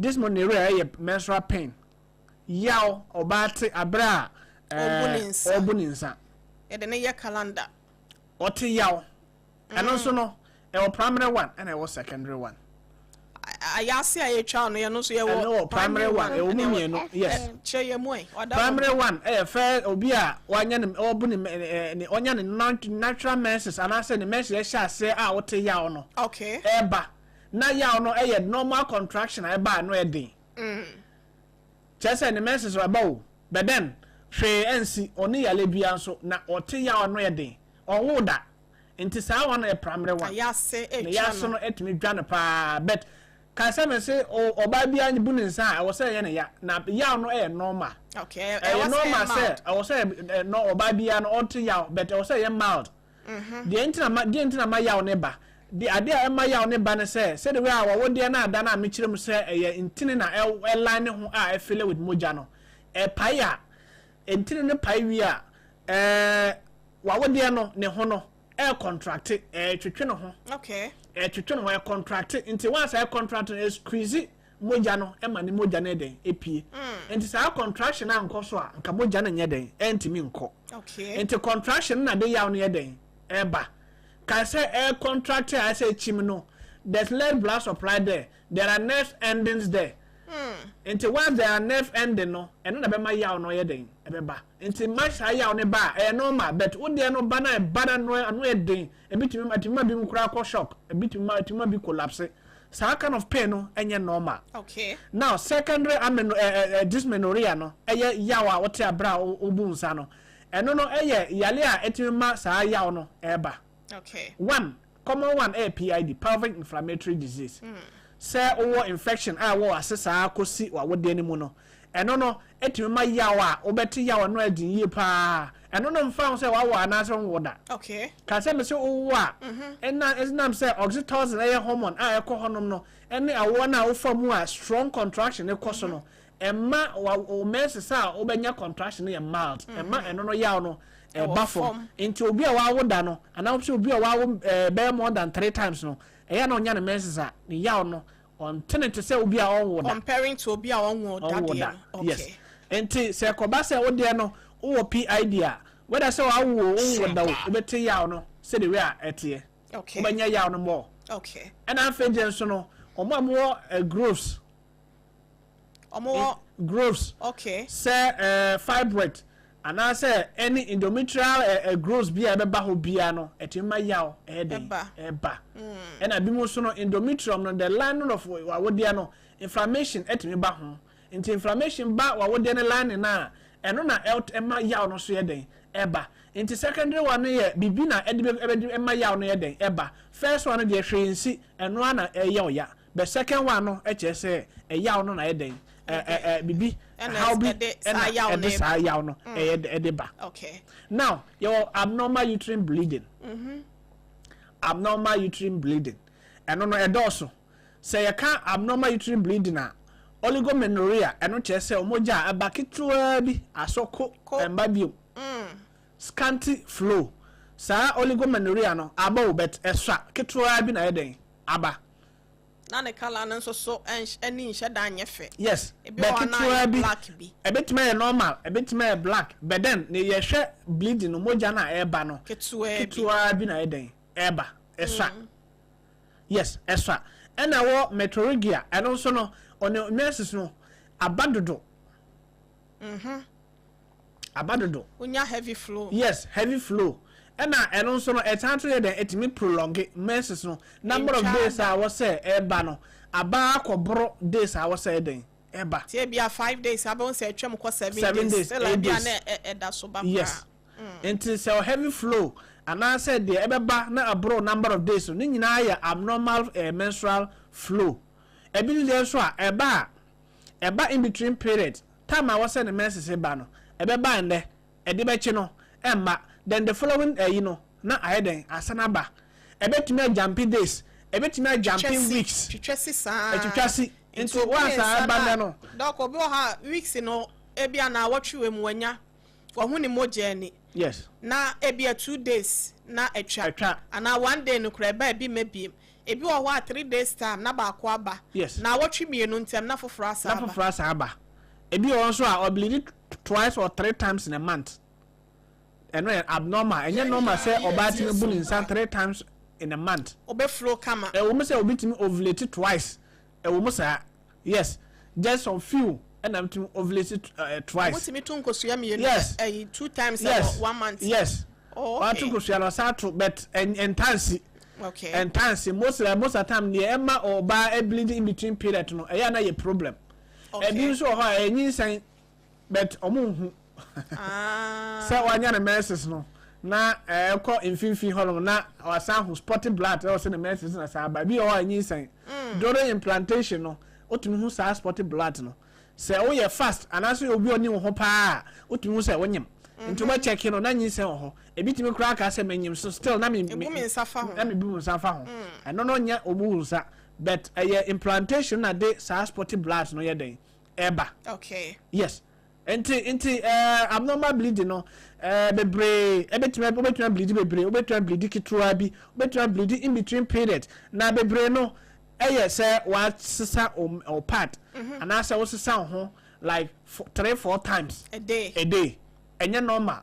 Dysmenorrhea ɛyɛ menstrual pain. Yaw ɔbaa te abere a ɔbu ne nsa. Ɔbu ne nsa. Yɛde ne yɛ calendar. Ɔte yaw. Ɛno nso no, ɛwɔ primary one ɛna ɛwɔ secondary one. Ayaase a yɛtwa no, yɛno nso yɛwɔ Ɛno wɔ primary one, ɛwɔ mu mmienu, yes. Kyerɛ yɛ mu ɛ. Ɔda Primary one ɛyɛ fɛ obi a wanya ne ɔbu ne ɛ ne ɔnya ne natural menses anaasɛ ne menses ɛhyɛ aseɛ a ɔte yaw no. Ɛba na yaw no ɛyɛ normal contraction a ɛba a no ɛden. Kyerɛ sɛ ne menses ɛba o, but then hwee ɛnsi, ɔne yale bia nso na ɔte yaw no ɛden, ɔnwo da. Nti saa one yɛ primary one. Ayase Ne etwa yase no. No ɛtumi dwa no paa, but ka sɛ me se ɔbaa biara bu ne nsa a, ɛwɔ sɛ ɛyɛ ne ya, na yaw no ɛyɛ normal. Ɛwɔ Ɛyɛ sɛ normal ɛyɛ sɛ mild. ɛwɔ sɛ no ɔbaa biara no ɔte yaw, but ɛwɔ sɛ ɛyɛ mild. Deɛ nti na ma yaw ne ba. De adeɛ a ɛma yaw ne ba ne sɛ, sɛde wei a wɔwodeɛ no ada no a mekyerɛ mu sɛ ɛyɛ ntini na ɛline ne ho a ɛfill with mogya no, ɛpae a, ntini no pae wie a, wawodeɛ no ne ho no ɛɛcontracte, ɛɛtwetwe ne ho. Ɛɛtwetwe ne ho, ɛcontracte. Nti once ɛcontracte no, ɛsqueeze mogya no ɛma ne mogya no ɛdɛn epie. Nti saa contraction ankɔ so a, nka mogya no nyɛ dɛn, ɛntumi nkɔ. Nti contraction na de yaw no yɛ dɛn ɛba. Ka sɛ ɛɛ contract a ɛsɛ kyim no, there's less blood supply there, there are nerve endings there. Nti once there are nerve ending no, ɛno na bɛma yaw no yɛ dɛn ɛbɛba. Nti ma saa yaw no ba a, ɛyɛ normal, but wo deɛ no ba na ɛba na ano ano yɛ den, ebi tumi ɛtumi ma bi mu koraa kɔ shock, ebi tumi ma ɛtumi ma bi collapse. Saa kind of pain no ɛnyɛ normal. Now secondary ameno ɛ ɛ dysmenorrhea no ɛyɛ yaw a wote abere a wobu nsa no, ɛno no ɛyɛ yale a ɛtumi ma saa yaw no ɛba. One common one ɛyɛ PID, pelvic inflammatory disease. Sɛ wowɔ infection a ɛwɔ ase saa kɔsi w'awodeɛ no mu no, ɛno no ɛtumi ma yaw a wobɛte yaw no ɛden yie paa. Ɛno no mfa ho sɛ wawo anaasɛ wonwo da. Ka sɛ me sɛ wowo a, ɛna ɛnam sɛ oxytocin ɛyɛ hormone a ɛkɔ hɔnom no, ɛne awoɔ no a wofa mu a strong contraction kɔ so no, ɛma wo menses a wobɛnya contraction no yɛ mild. Ɛma ɛno no yaw no ɛba fam. Nti obi a wawo da no, anaa sɛ obi a wawo bɛyɛ more than 3 times no, ɛyɛ na ɔnya ne menses a ne yaw no ɔntene te sɛ obi a ɔnwo da. Comparing to obi a ɔnwo da deɛ no. Yes. Nti sɛ kɔba sɛ wodeɛ no wowɔ PID a, whether sɛ wawo wonwo da o, wobɛte yaw no sɛde wei a ɛteɛ. Wobɛnya yaw no more. Ɛna afei deɛ nso no, ɔmo a mowɔ growths. Ɔmo wɔ growths. Sɛ fibroid anaasɛ any endometrial growths bi a ɛbɛba hɔ biara no, ɛtumi ma yaw ɛyɛ den ɛba. Ɛna bi mu nso no, endometrium no, the lining of wawodeɛ no, inflammation ɛtumi ba ho. Nti inflammation ba wawodeɛ no lining na ɛno na ɛma yaw no so yɛ den ɛba. Nti secondary one no yɛ biribi na ɛde bɛ ɛma yaw no yɛ den ɛba. First one no deɛ hwee nsi, ɛno ara na ɛyɛ ɔya. But second one no ɛkyerɛ sɛ ɛyaw no na ɛyɛ den bibi how bi ɛna ɛde saa yaw no ɛyɛ ɛde ba. Now yɛwɔ abnormal uterine bleeding. Abnormal uterine bleeding ɛno no ɛdɔɔso. Sɛ yɛka abnormal uterine bleeding a, oligomenorrhea, ɛno kyerɛ sɛ mogya a ɛba ketewa bi asɔ ko ɛmba bio. Scanty flow. Saa oligomenorrhea no aba o, but ɛsua ketewa bi na ɛyɛ den aba. Na ne colour no nso so ɛni nhyɛ da nyɛ fɛ. Yes, bɛ ketewa bi ɛbɛtumi ayɛ normal, ɛbɛtumi ayɛ black, but then ne yɛhwɛ bleeding no, mogya no a ɛreba no ketewa bi na ɛyɛ den ɛreba, ɛsua. Yes, ɛsua. Ɛna wɔ metrorrhagia, ɛno nso no ɔne menses no aba dodo. Aba dodo. Wonya heavy flow. Yes, heavy flow. Ɛna ɛno nso no ɛsan to yɛ dɛn, ɛtumi prolong menses no number of days a wɔsɛ ɛba no, aba akɔboro days a wɔsɛ ɛdɛn ɛba. Tie bia 5 days abɛn sɛ ɛtwam kɔ 7 days, 8 days na ɛda so ba. Yes. Nti sɛ heavy flow anaasɛ deɛ ɛbɛba na aboro number of days no, ne nyinaa yɛ abnormal menstrual flow. Ebi deɛ nso a ɛba a ɛba in between period, time a wɔsɛ ne menses ba no, ɛbɛba ndɛ, ɛde bɛkye no ɛmma, then the following ɛyi no na ayɛ dɛn asan aba. Ɛbɛtumi ajump days, ɛbɛtumi ajump weeks, twitwa si saa, ɛtwitwa si. Nti wansa ɛba ndɛ no, Doc, obi wɔ ha weeks no ebi a na awɔtwe wɔ mu wanya wɔho ne mogya ani. Yes. Na ebi a 2 days na atwa. Atwa. Ana 1 day no kora ɛba ebi ma biem. Ebi wɔ hɔ a 3 days time na baako aba. Yes. Na awɔtwe mmienu ntɛm na foforɔ asa aba. Na foforɔ asa aba. Ebi wɔ hɔ nso a ɔbleed twice or 3 times in a month. Ɛno yɛ abnormal. Ɛnyɛ normal sɛ ɔbaa tumi bu ne nsa 3 times in a month. Ɔbɛ flow kama. Ɛwɔ mu sɛ obi tumi ovulate twice. Ɛwɔ mu saa. Yes. Just some few ɛna tumi ovulate twice. Ɔmo tumi to nkosua mmienu. Yes. Ɛyi 2 times yes. 1 month. Yes. Oh, okay. Ɔato nkosua no ɔsan to, but ɛntansi. Okay. Ɛntansi most of the time deɛ ɛma ɔbaa bleeding in between period no ɛyɛ na yɛ problem. Okay. Ebi nso wɔ hɔ a ɛnyinsɛn, but ɔmo nhu. Sɛ wanya ne menses no na ɛkɔ mfimfini hɔnom na wasan ho spotty blood ɛwɔ sɛ ne menses na saa ba. Ebi wɔ hɔ a ɛnyinsɛn. During implantation no wotumi hu saa spotty blood no. Sɛ woyɛ fast anaasɛ obi ɔni wo ho paa a, wotumi hu sɛ wonyim. Nti wobɛkyɛke no na nyinsɛn wɔ hɔ. Ebi tumi koraa ka sɛ menyim so still na me Ebu me nsa fa ho. Na mebu me nsa fa ho. Ɛno no nyɛ obu wo nsa, but ɛyɛ implantation na de saa spotty blood no yɛ dɛn ɛba. Yes. Nti abnormal bleeding no bebree ɛbɛtumi, wobɛtumi ableedi bebree, wobɛtumi ableedi ketewa bi, wobɛtumi ableedi in between period. Na bebree no ɛyɛ sɛ wasesa o pad anaasɛ wosesa wo ho like 3, 4 times a day. A day. Ɛnyɛ normal.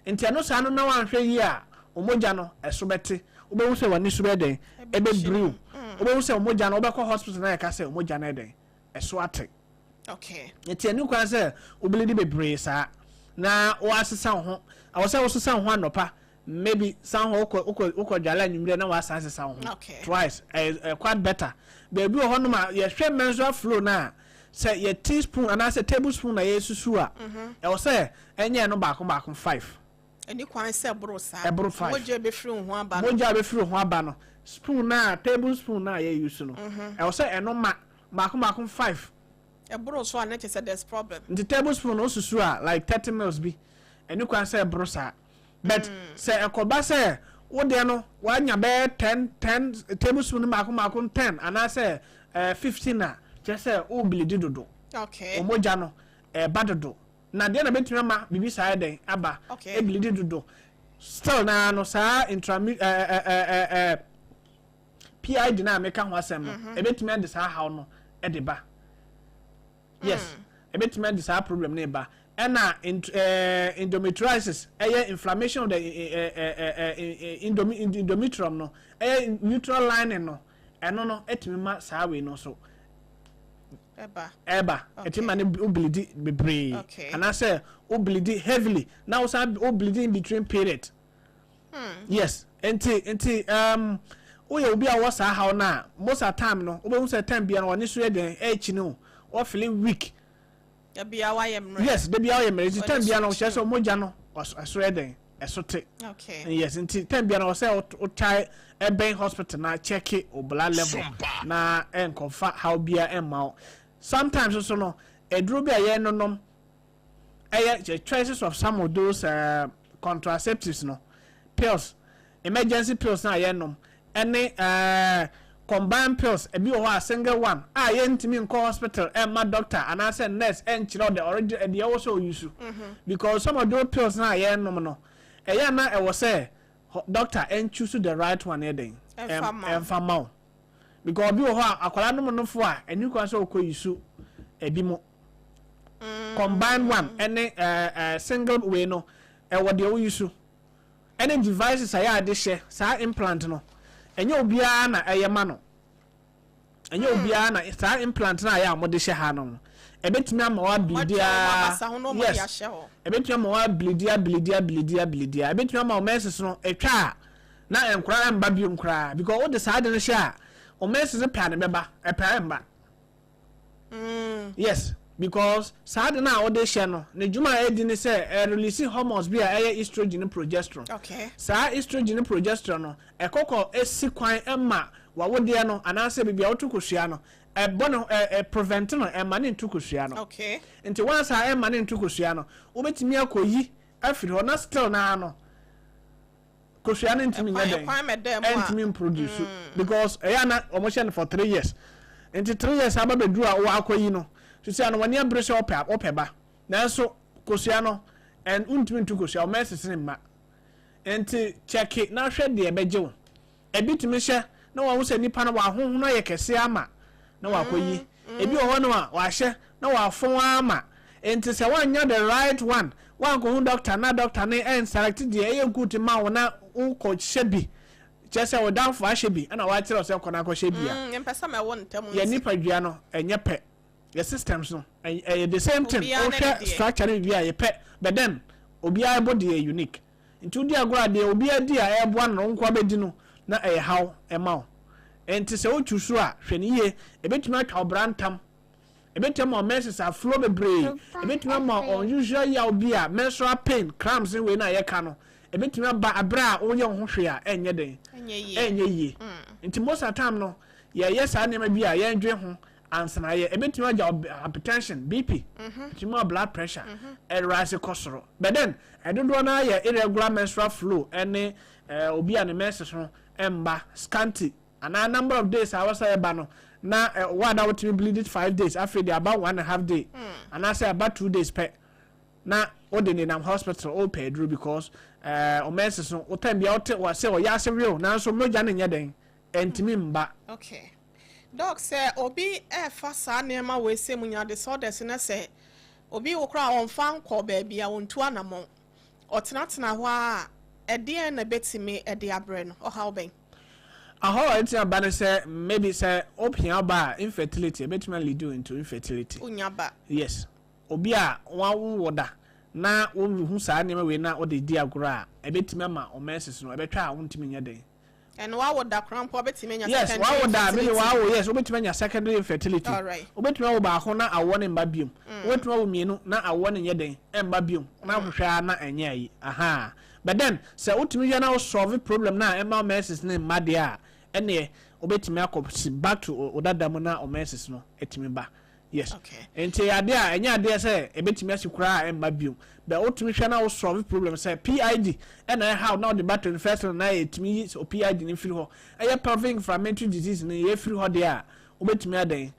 Nti ɛno saa no na wanhwɛ yie a, omogya no ɛso bɛte. Wobɛhu sɛ w'ani so bɛyɛ dɛn? Ɛbɛbiriw. Wobɛhu sɛ omogya no, wobɛkɔ hospital na yɛka sɛ omogya no yɛ dɛn? Ɛso ate. Nti ɛni kwan sɛ wobleedi bebree saa na wɔasesa wo ho. Ɛwɔ sɛ wosesa wo ho anɔpa, maybe san hɔ wokɔ dwale anwummerɛ na wasan sesa wo ho twice. Ɛyɛ quite better. Baabi wɔ hɔnom a yɛhwɛ menstrual flow no a, sɛ yɛ teaspoon anaasɛ tablespoon na yɛsusu a, ɛwɔ sɛ ɛnyɛ no baako baako five. Ɛni kwan sɛ ɛboro saa. Ɛboro five. Mogya bɛfiri wo ho aba no. Mogya bɛfiri wo ho aba no, spoon na tablespoon na yɛ use no, ɛwɔ sɛ ɛno ma baako baako five. Ɛboro so a, na kyerɛ sɛ there's problem. Nti tablespoon no wosusu a, like 30 mils bi, ɛni kwan sɛ ɛboro saa. But sɛ ɛkɔba sɛ wo deɛ no wanya bɛyɛ 10 10 tablespoon no baako baako 10 anaasɛ 15 a, kyerɛ sɛ wo bleed dodo. Wɔn mogya no ɛɛba dodo. Na deɛ na bɛtumi ama biribi saa yɛ dɛn aba? Ebleed dodo still naa no, saa intrami ɛɛ ɛɛ ɛɛ PID na meka ho asɛm no, ebɛtumi ade saa haw no ɛde ba. Yes, ebɛtumi ade saa problem no ba. Ɛna endometriosis, ɛyɛ inflammation of the ɛɛ ɛɛ endometrium no, ɛyɛ uterine lining no, ɛno no ɛtumi ma saa wei no nso ɛba. Ɛba. Ɛtumi ma ne wo bleed bebree anaasɛ wo bleed heavily na wosan wo bleed in between period. Yes, nti woyɛ obi a wɔ saa haw no a, most of time no wobɛhu sɛ time biara no wɔne so yɛ den, ɛɛkyi no wɔfeel weak. Dabia wayɛ mmerɛ. Yes, da biara ɔyɛ mmerɛ. Nti Ɔne time biara no so kyerɛ sɛ mogya no ɛso yɛ den, ɛso te. Yes, nti time biara no ɔsɛ wotwae ɛbɛn hospital na check o blood level na ɛnkɔfa haw biara ɛmma wo. Sometimes nso no, aduro bi a yɛnonom, ɛyɛ the choices of some of those contraceptives no, pills, emergency pills na yɛnom, ɛne combined pills. Ebi wɔ hɔ a single one a yɛntumi nkɔ hospital ɛmma doctor anaasɛ nurse ɛnkyerɛ the origin ɛdeɛ ɛwɔ sɛ oyi so, because some of those pills na yɛnom no, ɛyɛ na ɛwɔ sɛ doctor ɛnchoose the right one yɛ den ɛmfa ma wo. Ɛmfa ma wo, because obi wɔ hɔ a akwadaa nom no fo a, ɛni kwan sɛ ɔkɔ yi so ebi mo combined one ɛne ɛɛ ɛɛ single way no, ɛwɔ deɛ oyi so. Ɛne devices a yɛ ade hyɛ saa implant no, ɛnyɛ obiara na ɛyɛ ma no. Ɛnyɛ obiara na saa implant no a yɛ a wɔde hyɛ ha no ɛbɛtumi ama wa bleed. Wɔatwa wɔn abasa ho na wɔde ahyɛ hɔ. Ɛbɛtumi ama wa bleed, ableed, ableed, ableed a ɛbɛtumi ama wɔn menses no atwa a na nkora ɛmba biom koraa, because wode saa ade no hyɛ a, wɔn menses no pɛ a ne bɛba, ɛpɛ a ɛmba. Yes, because saa ade no a wode hyɛ no, ne dwuma a ɛdi ne sɛ ɛrelease hormones bi a ɛyɛ estrogen ne progesterone. Saa estrogen ne progesterone no ɛkɔkɔ esi kwan ma wawodeɛ no anaasɛ biribi a woto kosua no, ɛbɔ no ɛ ɛ prevent no, ɛma ne nto kosua no. Nti once a ɛma ne nto kosua no, wobɛtumi akɔyi afiri hɔ na still naa no kosua no ntumi nyɛ dɛn? Ɛkwan mɛda mu a. Ɛntumi mproduce, because ɛyɛ ana wɔn hyɛ no for 3 years. Nti 3 years aba bɛduru a wɔakɔyi no sisi ano, wɔn ani abere sɛ ɔpɛ ba, nanso kosua no ɛn ntumi ntu kosua, wɔn ɛsese ne mma. Nti kyɛke na hwɛ deɛ ɛbɛgye wo. Ebi tumi hyɛ na wɔn sɛ nipa no wɔahohono ayɛ kɛseɛ ama na wakɔyi. Ebi wɔ hɔ no a wahyɛ na wafɔn ama. Nti sɛ wanya the right one, wankɔhu doctor na doctor ne ɛnselect deɛ ɛyɛ good ma wo na wokɔ hyɛ bi, kyerɛ sɛ wo danfo ahyɛ bi ɛna wakyerɛ wo sɛ kɔ na akɔhyɛ bi a, Mpɛ sɛ mɛwo ntɛm yɛ nti. Nipadua no ɛnyɛ pɛ. Yɛ systems no ɛyɛ the same thing. Obiara ne ne wohwɛ deɛ. Structure no bi a yɛpɛ, but then obiara body yɛ unique. Nti wodi agorɔ a, deɛ obiara di a ɛɛboa no no, wo nko abɛdi no na ɛyɛ haw ɛma wo. Nti sɛ wotu so a, hwɛ no yie. Ebɛtumi atwa wo bra ntam, ebɛtumi ama wo menses aflow bebree, ebɛtumi ama wo unusual yaw bi a menstrual pain, cramps ne wei na yɛka no, ebɛtumi aba abere a woyɛ wo ho hwee a ɛnyɛ den. Ɛnyɛ yie. Ɛnyɛ yie. Nti most of the time no, yɛyɛ saa nneɛma bi a yɛndwe ho. Ansana yɛ ebetumi agya hypertension, BP, etumi ma blood pressure ɛrise kɔ soro. But then ɛdodoɔ no ayɛ irregular menstrual flow ɛne obi a ne menses no ɛmba, scanty anaa number of days a wɔsɛ ɛba no, na wo a na wotumi bleed it 5 days, afei de aba 1.5 day anaasɛ aba 2 days pɛ, na wode nenam hospital wopɛ aduro because menses no wo time bia wote wɔ sɛ ɔyɛ ase real, nanso mogya no nyɛ den, ɛntumi mba. Okay, Doc, sɛ obi ɛɛfa saa nneɛma wei sɛ mu nya disorders na sɛ obi wɔ koraa a ɔmfa nkɔ baabi a ɔntu anammɔn, ɔtenatena hɔ a, ɛdeɛn na bɛtumi ɛde abrɛ no? Ɔhaw bɛn? Ahɔ a ɛtumi aba no sɛ maybe sɛ opia ba a, infertility, ɛbɛtumi lead you into infertility. Wonya ba. Yes, obi a wawo wɔ da na wɔnhu saa nneɛma wei na wɔde di agorɔ a, ɛbɛtumi ama ɔmenses no ɛbɛtwa a wɔntumi nyɛ den. Ɛno wawo da koraa mpo, wobɛtumi anya secondary wawo da maybe infertility. Wawo, yes, wobɛtumi anya secondary infertility. Wobɛtumi awo baako na awoɔ ne mba biom, wobɛtumi awo mmienu na awoɔ ne nyɛ den ɛmba biom, na ahwehwɛ a na ɛnyɛ ayi aha. But then sɛ wotumi yɛ na wo solve problem na ɛma menses ne mma deɛ a, ɛneɛ wobɛtumi akɔ si back to wo dada mu na wo menses no ɛtumi ba, yes. Nti adeɛ a ɛnyɛ adeɛ sɛ ɛbɛtumi asi koraa a ɛmma biom, but wotumi hwɛ na wo solve problem sɛ PID ɛna ɛhaw na wode ba 21st no na yɛtumi yi sɛ PID no firi hɔ, ɛyɛ pelvic inflammatory disease no yɛ firi hɔ deɛ a, wobɛtumi adan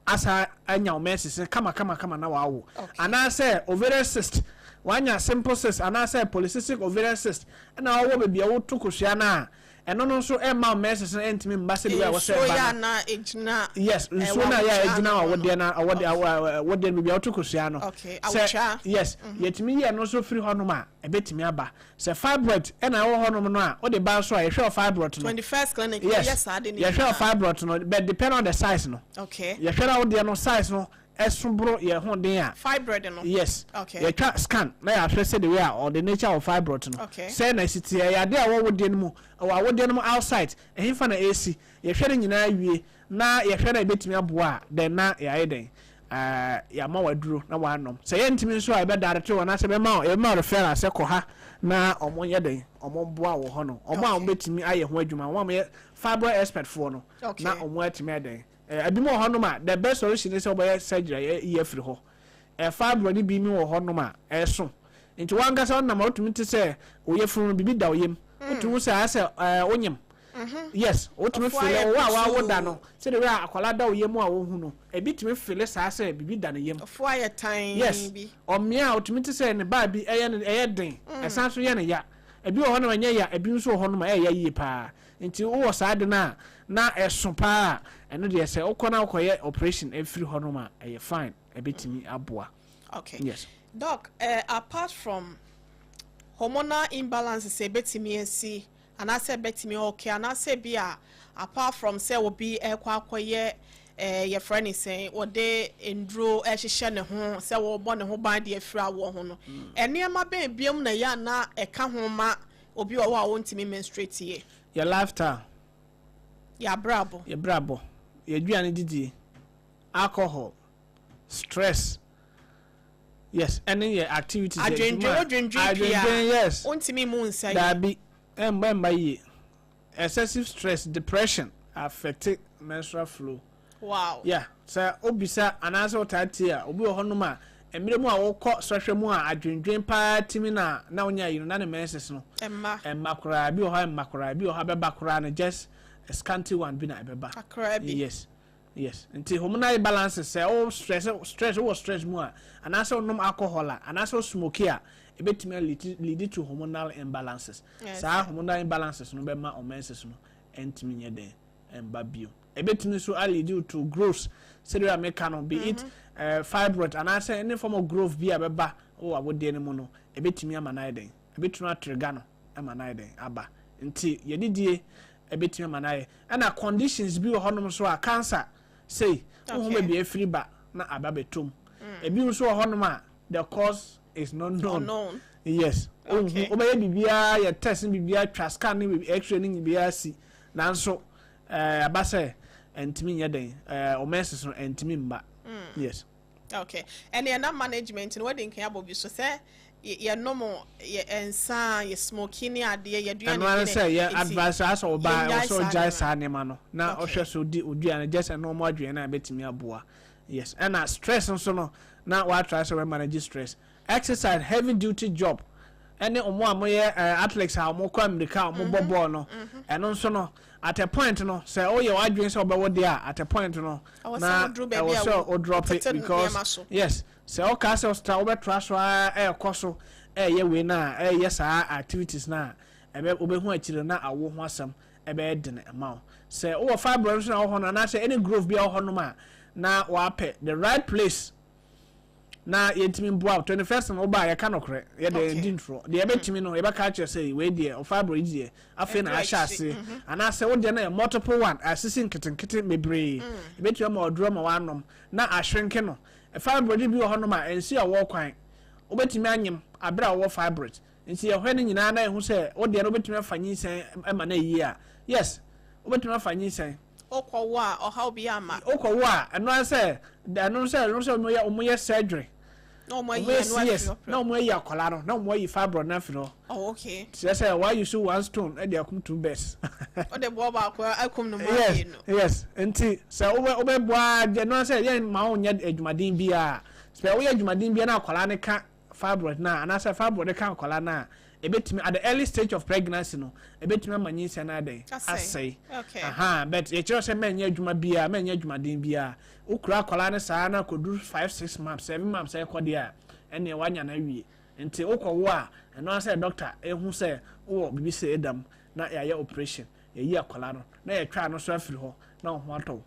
asa anya wo menses no kama kama kama na wawo. Anaasɛ ovarian cyst, wanya simple cyst anaasɛ polycystic ovarian cyst ɛna wɔwɔ baabi a woto kosua no a, ɛno no nso ɛmma wo menses no ɛntumi mba sɛdeɛ a wɔsɛ nsuo ɛba yɛ no. Ana egyina Yes, nsuo no a yɛ a ɛwɔ ɛgyina awotwaa wɔ awodeɛ no, awodeɛ awodeɛ no baabi a woto kosua no. Awotwaa. Sɛ yes, yɛtumi yi ɛno nso firi hɔnom a, ɛbɛtumi aba. Sɛ fibroid ɛna ɛwɔ hɔnom no a, wode ba nso a, yɛhwɛ wɔ fibroid no. 21st Clinic yɛ saa de ne yɛhwɛ wɔ nyinaa. fibroid no, but depend on the size no. Yɛhwɛ na wodeɛ no size no ɛso boro yɛn ho den a, Fibroid no. Yes, yɛtwa scan na yɛahwɛ sɛ the way a or the nature of fibroid no sɛ na esi teɛ, ɛyɛ adeɛ a ɛwɔ wodeɛ no mu, ɛwɔ awodeɛ no mu outside, ɛhefa na ɛsi. Yɛhwɛ no nyinaa wie na yɛhwɛ na yɛbɛtumi aboa a, then na yɛayɛ dɛn, yɛama waduro na wanom. Sɛ yɛntumi nso a, yɛbɛdare to anaasɛ yɛbɛma yɛbɛma referral sɛ kɔ ha na ɔmo nyɛ dɛn, ɔmo boa wɔ hɔ no, ɔmo a ɔmo bɛtumi ayɛ ho adwuma, ɔmo a ɔmo yɛ fibroid expert foɔ no na ɔmo atumi ayɛ dɛn. Ebi mu wɔ hɔnom a, the best solution ne sɛ wɔbɛyɛ surgery a yɛyi afiri hɔ. Fibroid bi mu wɔ hɔnom a ɛso nti wankasa ɔnam a, wotumi te sɛ oyɛ funu no biribi da oyam, wotumi hu sɛ ayɛ sɛ wonyim. Yes, wotumi Ɔfo feel ayɛ wo a wawo da kusuu. no, sɛdeɛ wei a akwadaa da oyam a wohu no, ebi tumi feel saa sɛ biribi da ne yam. Ɔfo ayɛ tan bi. Ɔmmea a otumi te sɛ ne baa bi ɛyɛ ne ɛyɛ den, ɛsan so yɛ ne ya. Ebi wɔ hɔnom a ɛnyɛ ya, ebi nso wɔ hɔnom a ɛyɛ ya yie paa. Nti wowɔ saa de no a na ɛso paa a, ɛno deɛ sɛ wokɔ na wokɔyɛ operation ɛfiri hɔnom a, ɛyɛ fine, ɛbɛtumi aboa. Yes. Doc, apart from hormonal imbalance sɛ ebetumi esi anaasɛ ebetumi okay, anaasɛ bi a apart from sɛ obi ɛkɔ akɔyɛ yɛfrɛ ne sɛn, wɔde nduro ɛhyehyɛ ne ho sɛ wɔrebɔ ne ho ban de afiri awoɔ ho no, nneɛma bɛn biom na ɛyɛ ana ɛka ho ma obi wɔ hɔ a wɔntumi menstruate yie? Yɛ lifestyle. Yɛ abrabɔ. Yɛ brabɔ, yɛ aduane didie, alcohol, stress, yes, ɛne yɛ activities, yɛ adwendwen. adwuma. Wodwendwen pii a, adwendwen, yes. Wontumi mu nsa yi. Daabi, ɛmba yie. Excessive stress, depression affect menstrual flow. Yeah, sɛ obisa anaasɛ wotaa tie a, obi wɔ hɔnom a mmerɛ mu a wokɔ sɔhwɛ mu a, adwendwen paa timi na wonya yi no na ne menses no ɛmma. Ɛmma koraa. Bi wɔ hɔ a ɛmma koraa, bi wɔ hɔ a bɛba koraa no, just a scanty one bi na ɛbɛba. Kakraa bi. Yes, nti hormonal imbalance, sɛ wo stress, wowɔ stress mu a, anaasɛ wonom alcohol a, anaasɛ wo smoke a, ɛbɛtumi lead to hormonal imbalances. Saa hormonal imbalances no bɛma wo menses no ɛntumi nyɛ den ɛmba bio. Ɛbɛtumi nso lead to growth, sɛdeɛ a meka no, be it fibroid anaasɛ any form of growth bi a bɛba wɔ awodeɛ no mu no, ɛbɛtumi ama no ayɛ den, ɛbɛtumi atrigger no ama no ayɛ den aba. Nti yɛdidie ɛbɛtumi ama no ayɛ, ɛna conditions bi wɔ hɔnom nso a, cancer sei, wohu baabi a ɛfiri ba na aba bɛtom. Ebi nso wɔ hɔnom a the cause is not known. Unknown. Yes, wohu wobɛyɛ biribiara, yɛ test ne biribiara, twa scan ne x-ray ne biribiara si, nanso aba sɛ ɛntumi nyɛ den, o menses no ɛntumi mba, yes. Okay, ɛne ɛna management no, wɔde nkan abɔ bi so sɛ Yɛnom yɛ nsa a, yɛ smoking ne adeɛ, yɛ aduane Ɛno ara bi sɛ yɛ nti advice asɛ ɔbaa ɛwɔ yɛnnyae sɛ saa ɔgyae nneɛma saa nneɛma no na ɔhwɛ so di oduane, just ɛno ɔmo adwene no a ɛbɛtumi aboa. Yes, ɛna stress nso no, na watry sɛ ɔbɛ manage stress, exercise, heavy duty job, ɛne ɔmo a moyɛ athletes a ɔmo kɔ Amerika a ɔmo bɔ bɔɔl no. Ɛno nso no, at a point no, sɛ ɔyɛ w'adwene sɛ ɔbɛwɔ deɛ a, at a point no ɛwɔ sɛ na woduru baabi ɛwɔ a sɛ ɔdrop wotete because nneɛma so. Yes, sɛ ɔka sɛ ɔstra wobɛtoa so ara ɛɛkɔ so ɛɛyɛ wei no a, ɛɛyɛ saa activities no a, ɛbɛ wobɛhu akyire na awo ho asɛm ɛbɛyɛ den ma wo. Sɛ wowɔ fibroid nso na wɔ hɔ no, anaasɛ any growth bi a wɔ hɔ nom a, na wapɛ the right place na yɛntumi mboa wo. 21st no, woba a, yɛka nokorɛ, yɛde ndi ntorɔ. Deɛ yɛbɛtumi no, yɛbɛka akyerɛ sɛ wei deɛ, wo fibroid yi deɛ, afei na ɛduru ahyɛ akyiri. ase, anaasɛ wo deɛ no yɛ multiple one, asisi nketenkete bebree, yɛbɛtumi ama ɔduro ma wanom na ahwenke no. Fibroid bi wɔ hɔnom a ɛnsi a wɔwɔ kwan, wobɛtumi anyem abere a wɔwɔ fibroid. Nti yɛhwɛ no nyinaa na yɛhu sɛ wo deɛ no, wobɛtumi afa nyinsɛn ma no ayie a, yes, wobɛtumi afa nyinsɛn. Wokɔwo a, ɔhaw bi ama? Wokɔwo a, ɛno ara sɛ ɛno sɛ ɔmo yɛ surgery. Na ɔmo ɔmo ayi yɛ ɛno afiri CS hɔ na ɔmo ayi akwadaa no na ɔmo ayi fibroid no afiri hɔ. Kyerɛ sɛ wayi so one stone ɛde akum two birds. Wode boɔ baako akum no mu mmienu. Yes, nti sɛ wobɛboa ɛno ara sɛ yɛn ma wo nyɛ adwumaden biara. Sɛ woyɛ adwumaden biara na akwadaa no ka fibroid no a, anaasɛ fibroid no ka akwadaa no a, ebetumi at the early stage of pregnancy no, ebetumi ama nyinsɛn no adɛn? Asɛe. Asɛe. Okay. Aha, but yɛkyerɛ sɛ mɛnyɛ adwuma biara, mɛnyɛ adwumaden biara. Wokura akwadaa no saa na akɔduru 5, 6 months, 7 months ɛkɔ deɛ a, ɛnneɛ wanya no awie. Nti wokɔwo a, ɛno ara sɛ doctor ehu sɛ wowɔ biribi sɛ ɛdam na yɛayɛ operation, yɛyi akwadaa no na yɛtwa no so afiri hɔ na wo ho atɔ wo.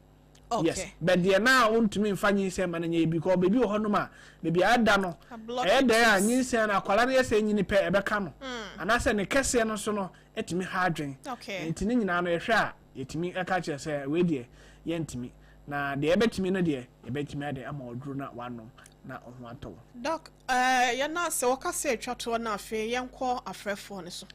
Yes, but deɛ na wontumi nfa nyinsɛn ma no nyɛ yie, because baabi wɔ hɔnom a baabi a ɛda no Ablock ɛyɛ dɛn a tubes. nyinsɛn no, akwadaa no yɛ sɛ nyini pɛ, ɛbɛka no, anaasɛ ne kɛseɛ no so no ɛtumi ha adwen. Nti ne nyinaa no, yɛhwɛ a, yɛtumi ɛka kyerɛ sɛ wei deɛ yɛntumi, na deɛ yɛbɛtumi no deɛ, yɛbɛtumi ade ama ɔduro na wanom na ɔho atɔ wo. Doc, yɛn a sɛ wɔka sɛ atwa toɔ no, afei yɛnkɔ afrɛfoɔ no so.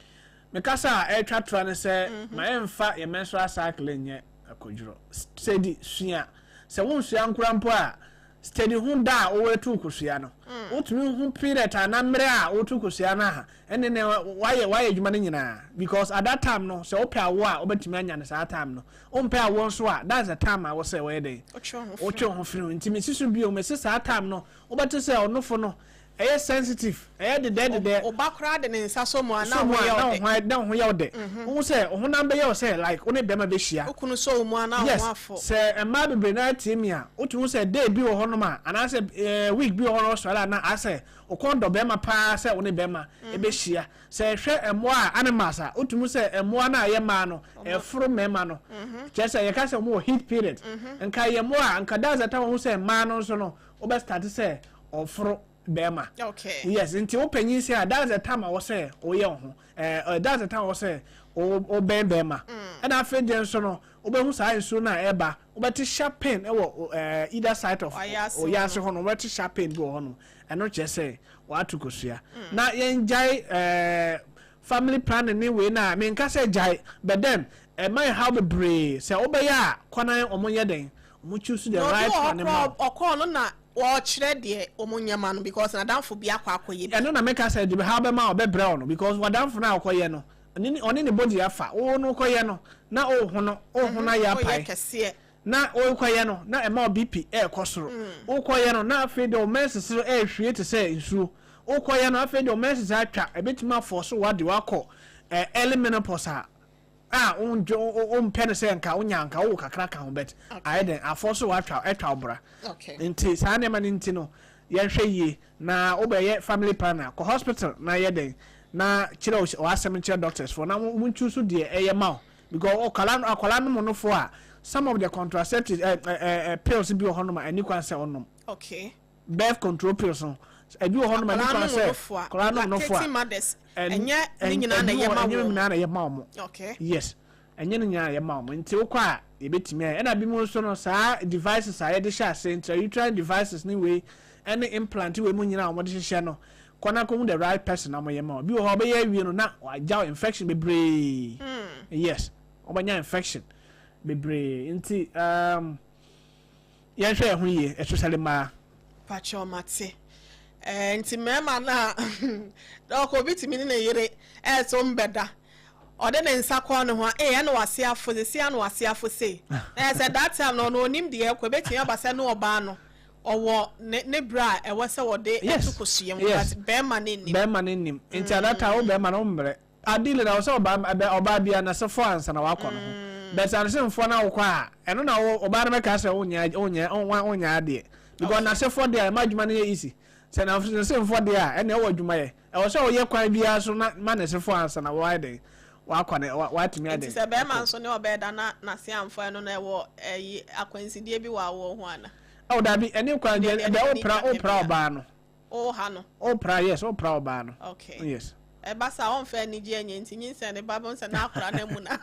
Mekasa a ɛretwa toa ne sɛ ma yɛmfa yɛn menstrual cycle nyɛ akɔdworɔ. Sɛdi sua, sɛ wonsua nkora mpo a, study ho da a wowɔatu kosua no. Wotumi ho period a na mmerɛ a wotu kosua no a, ɛne ne wayɛ adwuma no nyinaa, because at that time no, sɛ wopɛ awo a, wobɛtumi anya no saa time no. Wompɛ awo nso a, that's the time a wo sɛ wɔyɛ dɛn? Wotwe wo ho firi. Wotwe wo ho firi ho. Nti mesi so bio, mesi saa time no, wobɛte sɛ ɔnofo no ɛyɛ sensitive, ɛyɛ dedɛ dedɛ. Ɔba koraa de ne nsa so mu a, na so mu ho a yɛ na ɔdɛ. wo ho na wo ho yɛ wo dɛ. Wohu sɛ wo honam bɛyɛ wo sɛ like wo ne bɛrima bɛhyia. Wokunu so wo mu a, na wo ho afɔ. Sɛ mmaa bebree naa tie mi a, wotumi hu sɛ day bi wɔ hɔnom a, anaasɛ week bi wɔ hɔ no, ɔsɔre a na asɛ wokɔn dɔ bɛrima paa sɛ wo ne bɛrima ɛbɛhyia. Sɛ ɛhwɛ mmoa a, animals a, wotumi hu sɛ mmoa no a ɛyɛ mmaa no ɛforo mmarima no, kyerɛ sɛ yɛka sɛ wɔn wɔ heat period. Nka yɛ mmoa a, nka that's the time wɔn sɛ mmaa no nso no, wobɛ start sɛ ɔforo bɛrima. Yes, nti wo panyin sɛ a, that's the time a wɔsɛ woyɛ wo ho ɛɛ ɛ that's the time a wɔsɛ wobɛn bɛrima. Ɛna afei deɛ nso no, wobɛhu saa nsuo no a ɛba, wobɛte sharp pain ɛwɔ either side of Ɔyɛ ɔyɛ ase hɔ no, wobɛte sharp pain bi wɔ hɔ no. Ɛno kyerɛ sɛ wato kosua. Na yɛngyae family planning ne wei na menka sɛ gyae, but then ɛma yɛ haw bebree. Sɛ wobɛyɛ a, kɔnan ɔmo nyɛ dɛn, ɔmo choose the Na obi right wɔ one hɔ ma wo. koraa, ɔkɔɔ no na wɔkyerɛ deɛ ɔmo nyɛma no because n'adamfo bi akɔ akɔyɛ bi. Ɛno na meka sɛ de ha bɛma ɔbɛbrɛ wo no, because wadamfo no a ɔkɔyɛ no, ɔne ne body afa wo no kɔyɛ no na ɔho no ɔho no ayɛ ɔyɛ apae kɛseɛ. Na wokɔyɛ no na ɛma wo BP ɛɛkɔ soro. Wokɔyɛ no na afei de wo menses no ɛɛhwie te sɛ nsuo. Wokɔyɛ no, afei de wo menses atwa, ɛbɛtumi afɔ so wade wakɔ early menopause a wondwe wompɛ no sɛ nka wonya nka wowɔ kakra ka ho, but ayɛ dɛn afɔ so watwa ɛtwa wo bra. Nti saa nneɛma no nti no, yɛnhwɛ yie na wobɛyɛ family planner, kɔ hospital na yɛ dɛn na kyerɛ w'asɛm nkyerɛ doctors foɔ na wɔn choose deɛ ɛyɛ ma wo, because ɔkwala no mu no fo a, some of the contraceptives ɛ ɛ ɛ pills bi wɔ hɔnom a ɛni kwan sɛ ɔnom. Birth control pills no, ebi wɔ hɔnom a ɛni akwadaa kwan no sɛ mu no fo a, akwadaa no mu no fo a, lactating mothers, ɛnyɛ ne nyinaa na ɛyɛ ma ɛnyɛ ne wɔn. nyinaa na ɛyɛ ma wɔn. Yes, ɛnyɛ ne nyinaa na ɛyɛ ma wɔn. Nti wokɔ a, yɛbɛtumi ayɛ. Ɛna bi mu nso no, saa devices a yɛde hyɛ ase, intrauterine devices ne wei ɛne implant wei mu nyinaa a wɔde hyehyɛ no, kɔ na kɔhu the right person na wɔyɛ ma wo. Bi wɔ hɔ a, wɔbɛyɛ awie no na wagya infection bebree. Yes, wɔbɛnya infection bebree. Nti yɛnhwɛ yɛn ho yie, especially mmaa. Pakyɛ, mate. Ɛɛ nti mmarima no a dɔkɔ obi tumi ne ne yere ɛɛso mbɛda ɔde ne nsa kɔ ne ho a ee ɛna wase afo sisi ana wase afo sei na yɛ sɛ that time no ɔno onim deɛ ɛkɔ ebetumi aba sɛ ne ɔbaa no ɔwɔ ne ne bere a ɛwɔ sɛ wɔde ɛto kosua mu but bɛrima ne nim. Bɛrima ne nim nti at that time wo bɛrima no mbrɛ Ideally na ɔsɛ ɔbaa ɛbɛ ɔbaa bia na sefo ansa na wakɔ no ho. But sɛ ɔsɛ na wokɔ a ɛno na wo ɔbaa no bɛka sɛ wonyɛ wonyɛ wonyɛ adeɛ. Because na sefo deɛ ɛma adwuma no yɛ easy. Sɛ na sefo deɛ a ɛna ɛwɔ adwuma yɛ. Ɛwɔ sɛ ɔyɛ kwan biara so na ma ne sefo ansa na wɔayɛ den wakɔ ne watumi adɛn. Nti sɛ bɛrima nso ne ɔbɛɛ da na n'ase amfo ɛno na ɛwɔ ɛyi akwansideɛ bi wɔ awoɔ ho ana? Oh dabi ɛne kwan deɛ ɛbɛ wopra wopra ɔbaa no. Oh ha no. Wopra yes wopra ɔbaa no. Okay. Yes. Ɛba saa ɔmfa anigye anyɛ nti nyinsɛn ne ba bɛhu sɛ n'akora no amu na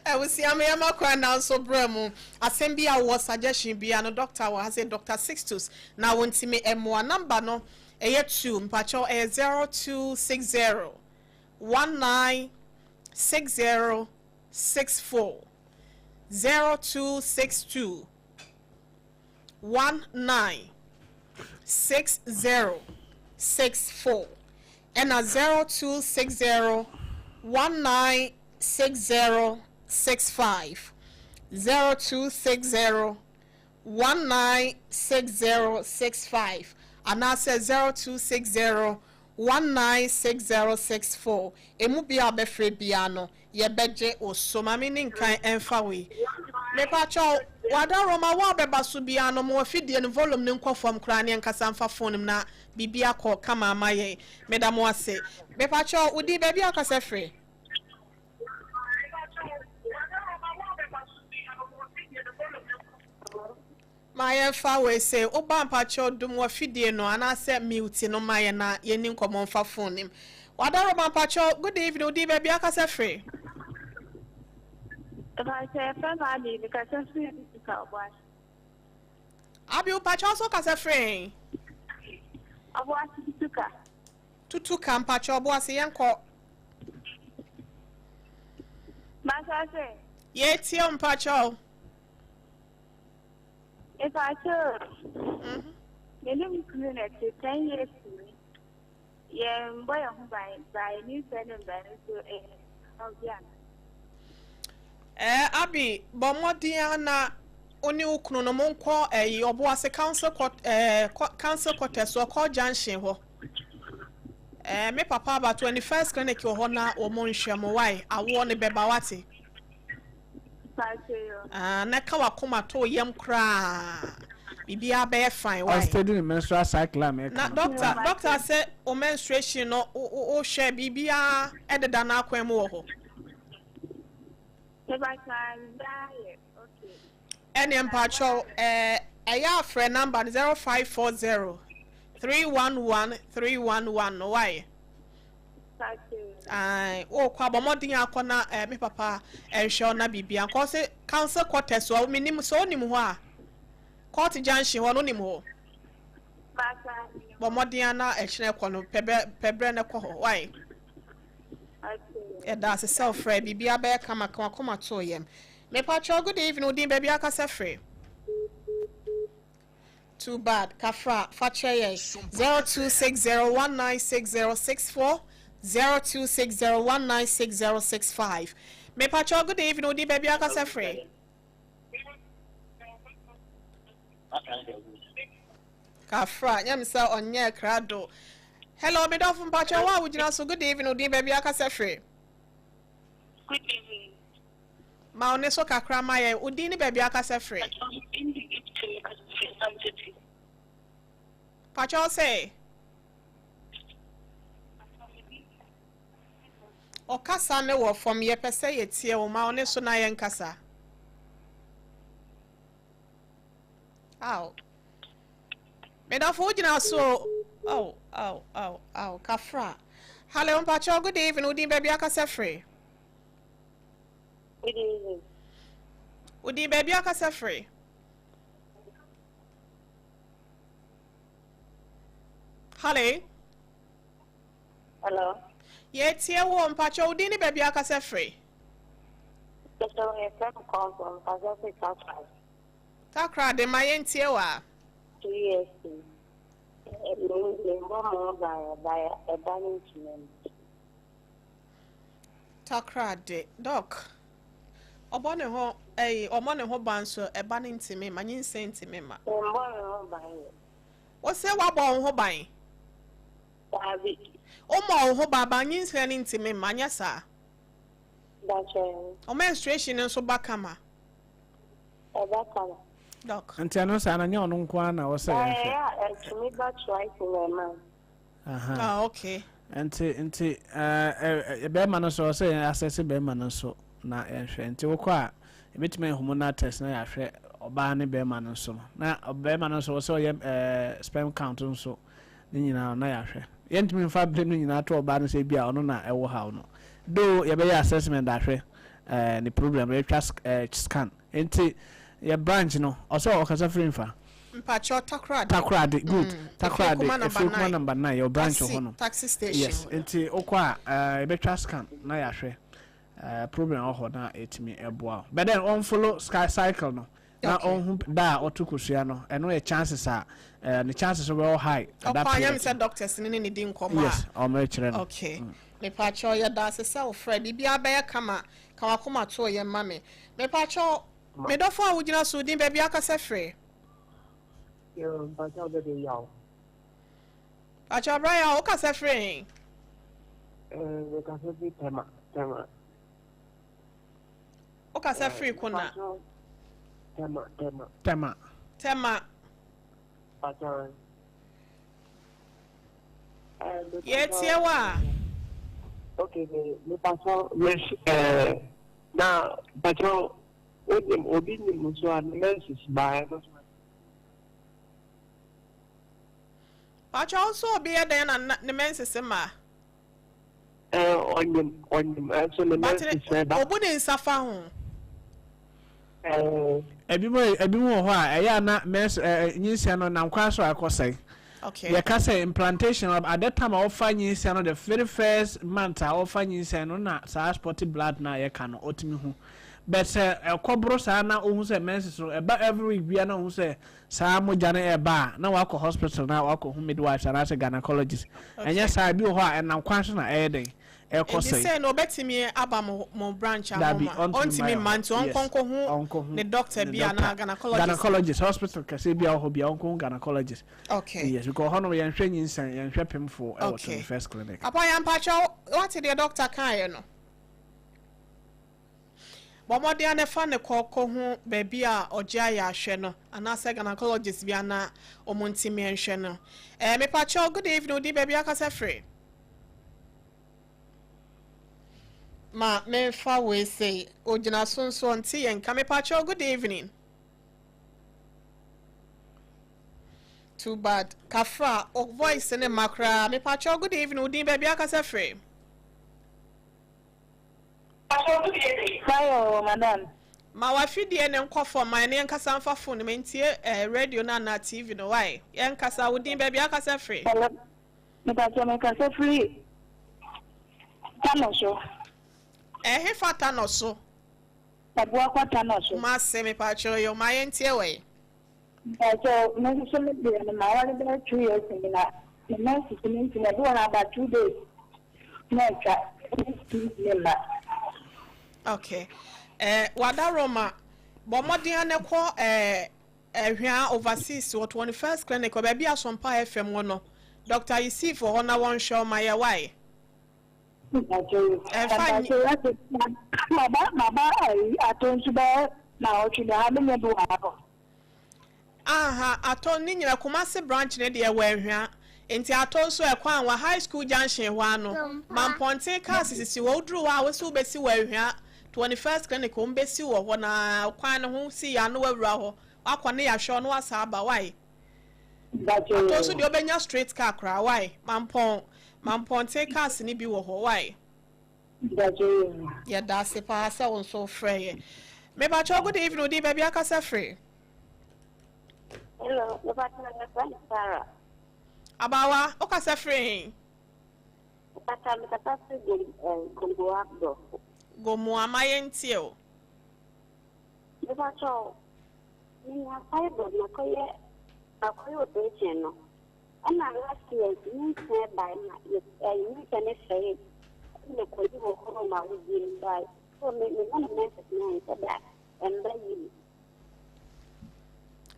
abusua me yɛma kwan nanso brɛ mu asɛm bi a wɔ suggestion bia no doctor wɔ ha sɛ Dr. Sixtus na wɔntumi mmoa number no ɛyɛ 2 mpakyɛw ɛyɛ 0260 19 60 64 0262 19 60 64 ɛna 0260 19 60 65 0260 19 60 65 anaasɛ 0260 19 60 64 emu bia a bɛfrɛ bia no yɛbɛgye wo so. Maame ne nkan ɛmfa wei mepakyɛw wada roma wo a bɛba so bia no mo afidie no volume ne nkɔ fam koraa ne nkasa mfa phone mu na biribi akɔ kama ama yɛn. Meda mo ase. Mepakyɛw wodi baabi a akasa firi? Ma yɛmfa wei sɛ woba mpakyɛw dum wafidie no anaasɛ mute no ma yɛn na yɛni nkɔmmɔ mfa phone nim. Wada roma, mpakyɛw, good evening. Wodi baabi akasa firi? Mpakyɛ, yɛfrɛ me Abi, mekasa firi Tutuka Ɔboase. Abi, mpakyɛw, so kasa firi? Ɔboase Tutuka. Tutuka, mpakyɛw, Ɔboase, yɛnkɔ. Masa sɛ. Yɛtie wo, mpakyɛw. Mpakyɛ, me ne me kunu na ɛte 10 years ni. Yɛn bɔ yɛn ho ban, ba yɛn nsa ne mba no so ɛyɛ haw bi ana? Abi, bɔ mmɔden a na wo ne wo kunu no monkɔ ɛyi Ɔboase council court, council quarters ɔkɔ junction hɔ. Me papa aba 21st Clinic wɔ hɔ na wɔn nhwɛ mo wae awoɔ ne bɛba wate. Mpakyɛ yo. Ah, na ka wakoma to yam koraa. Biribiara bɛyɛ fine wae. Ɔsteady ne menstrual cycle a mɛka Na no. doctor sɛ o menstruation no wo hwɛ biribiara ɛdeda n'akwan mu wɔ hɔ. Mepakyɛ biribiara yɛ okay. Ɛne mpakyɛw, ɛyɛ afrɛ number no 0540 311 311 no wae. Mpakyɛ yo. Ae, wokɔ abɔ mmɔden akɔ na me papa ɛnhwɛ wo na biribia nkɔ sɛ council quarters hɔ menim sɛ wonim hɔ a court junction hɔ no wonim hɔ. Mpakyɛ. Bɔ mmɔden a na ɛkyerɛ kɔ no pɛbrɛ no kɔ hɔ wae. Okay. Ɛda ase sɛ wofrɛ biribia bɛyɛ kama kama kɔma too yam. Mepakyɛw, good evening. Wodin, baabi akasa firi? Too bad, kafra, fa kyerɛ yɛn. 0260196064, 0260196065. Mepakyɛw, good evening. Wodin, baabi akasa firi? Kafra, nyɛ me sɛ ɔnyɛ krado. Hello, medɔfo, mpakyɛw, wo a wogyina so, good evening. Wodin, baabi akasa firi? Good evening. Ma wo ne so kakra ma yɛn. Wodin ne baabi akasa firi? Pakyɛw sɛ ɔkasa ne wɔ fam, yɛpɛ sɛ yɛtie wo. Ma wo ne so na yɛnkasa. Aw, medɔfo, wogyina so. Aw, aw, aw, aw, kafra. Hello, mpakyɛw, good evening. Wodin, baabi akasa firi? Good evening. Wodin, baabi akasa firi? Hello. Hello. Yɛtie wo, mpakyɛw. Wodin ne baabi akasa firi? Mr. Yɛfrɛ me Kɔmfɔ, mpakyɛ sɛ Kakra. Kakra de ma yɛntie wo a. 2 years ni. Mebɔ me ho ban ɛba ɛba no ntumi mma. Takoradi, Doc, ɔbɔ ne ho ɛyi ɔmɔ ne ho ban so ɛba no ntumi mma, nyinsɛn ntumi mma. Mebɔ me ho ban yɛ. Wose wabɔ wo ho ban? Daabi. Womɔ wo ho ban ba nyinsɛn no ntumi mma, nyɛ saa? Dakyɛ. Wo menstruation no nso ba kama? Ɛba kama. Doc. Nti ɛno saa no nyɛ ɔno nko ara na ɛwɔ sɛ yɛhwɛ. Ɛyɛ a ɛtumi ba twice in a month. Aha. Ah, okay. Nti nti ɛɛ bɛrima no nso ɔsɛ yɛn asɛse bɛrima no nso na yɛnhwɛ. Nti wokɔ a ebetumi ayɛ hormonal test na yɛahwɛ ɔbaa ne bɛrima no nso no. Na bɛrima no nso ɔsɛ ɔyɛ ɛɛ sperm count nso ne nyinaa na yɛahwɛ. Yɛntumi nfa blame no nyinaa to ɔbaa no sɛ ebi a ɔno na ɛwɔ haw no. Though yɛbɛyɛ assessment ahwɛ ɛɛ ne problem yɛtwa ɛɛ scan. Nti yɛ branch no ɔsɛ ɔkasa firi nfa. Mpakyɛw Takoradi. Takoradi good Takoradi Efie Kuma Efie Kuma number 9. number 9 yɛwɔ branch wɔ Taxi hɔ nom. taxi station Yes hɔ. nti wokɔ a eh, yɛbɛtwa scan na yɛahwɛ eh, problem wɔ hɔ na yɛtumi ɛboa wo. But then ɔnfollow sky cycle no na Okay. ɔnhu da a ɔto kosua no ɛno yɛ chances a eh, ne chances no bɛwɔ high at that Ɔkɔ anyɛ me period. sɛ doctors ne ne ne di nkɔmmɔ Yes a. ɔmo kyerɛ no. Okay. Mepakyɛw yɛda ase sɛ wofrɛ. Biribiara bɛyɛ kama. Ka w'akoma to yɛ ma me. Mepakyɛw me dɔfo a wogyina so din baabi akasa firi. Yo, mpakyɛw bɛde yaw. Pakyɛw bra yaw wokasa firi he? Mekasa firi Tema, Tema. Wokasa firi Kuna? Tema, Tema. Tema. Tema. Mpakyɛw. Yɛtie wo a. Okay, me mepakyɛw me na mpakyɛw onim obi nim nso a ne menses baeɛ no so. Pakyɛw nso obi yɛ dɛn na ne menses ma? Ɔnyim ɔnyim ɛnso ne menses ɛba. Obu ne nsa fa ho. Ebi mo ebi mo wɔ hɔ a ɛyɛ a na mens ɛɛ nyinsɛn no nam kwan so a ɛkɔ sɛn. Okay. Yɛka sɛ implantation at that time a wɔfa nyinsɛn no, the very first month a wɔfa nyinsɛn no na saa spotty blood na yɛka no ɔtumi hu. But sɛ ɛkɔboro saa na ohun sɛ menses no ɛba every week bia na ohun sɛ saa mogya no ɛba a, na wakɔ hospital na wakɔ hu midwives anaasɛ gynecologist. Ɛnyɛ saa, ebi wɔ hɔ a ɛnam kwan so na ɛyɛ den ɛkɔ Nti sɛn. sɛ no ɔbɛtumi aba mo branch Dabi, ahoma? ɔntumi Ɔntumi mma mma yɛ nti hɔ. Yes. ɔnkɔ nkɔhu Ɔnkɔhu ne doctor ne bi anaa doctor. gynecologist. Gynecologist hospital kɛseɛ bi a wɔ hɔ bi a ɔnkɔhu gynecologist. Okay. Yes, because hɔ nom yɛnhwɛ nyinsɛn, yɛnhwɛ pemfo ɛwɔ 21st Clinic. Papa yɛmpakyɛw wate deɛ doctor kaeɛ no. Bɔ mmɔden a na fa ne kɔ kɔhu baabi a ɔgye ayɛ ahwɛ no anaasɛ gynecologist bi ana ɔmo ntumi nhwɛ no. Mepakyɛw good evening, wodi baabi akasa firi. Ma memfa wei sei ogyina so nso ɔnte yɛn nka. Mepakyɛw good evening. Too bad. Kafra, o voice ne ma koraa. Mepakyɛw good evening, wodi baabi akasa firi. Hello, madam. Ma wafidie ne nkɔ fam ma ɛne nkasa mfa phone mu ntie radio no anaa TV no wae. Yɛnkasa, wo din, baabi akasa firi. Hello. Mepakyɛw mekasa firi Tano so. Ɛhe fa Tano so? Abuakwa Tano so. Kumase, mepakyɛw yɛ ma yɛntie wɔ. Mepakyɛw me nso so me deɛ no ma wale bɛyɛ 2 years ni na me menses no nti na ebi wɔ ha about 2 days na atwa ne mma. Okay. Wada Roma, bɔ mmɔden a ne kɔ Ɛhwea overseas wɔ 21st Clinic wɔ baabi a Sompa FM wɔ no. Dr. Yusuf wɔ hɔ na wɔnhwɛ ɔma yɛ wae. Mepakyɛw. Ɛfa Mepakyɛw ase maba ayi ato nso bɛyɛ na ɔtwe na ha menyɛ bi wɔ ha hɔ. Aha, atɔ ne nyina Kumase branch ne deɛ wɔ Ɛhwea. Nti atɔ nso ɛkwan wɔ High School Junction hɔ ano. Mampɔnten cars sisi hɔ, woduru hɔ a wosi wobɛsi wɔ Ɛhwea 21st Clinic wɔn bɛsi wɔ hɔ na kwan no ho si yɛ ano wawura hɔ. Wakɔ ne yɛahwɛ ɔno wasa aba wae. Mepakyɛw. Atɔ nso deɛ wobɛnya straight car koraa wae. Mampɔnten cars ne bi wɔ hɔ wae. Mepakyɛw. Yɛda ase paa sɛ wo nso frɛ yɛ. Mepakyɛw good evening, wodi baabi akasa firi. Hello, mepakyɛw yɛfrɛ me Sarah. Abawa, wokasa firi he? Mepakyɛw mekasa firi Gomboa Borɔfo. Gomoa, ma yɛntie o. Mepakyɛw menya fibroid makɔyɛ operation no. Ɛna last year nso nyinsɛn bae ma yɛ ɛyi nyinsɛn no sɛee ɛna ɛkɔyi wɔ hɔ ma wodie no bae so me me hu ne menses no ɛnsɛ da ɛmba yie.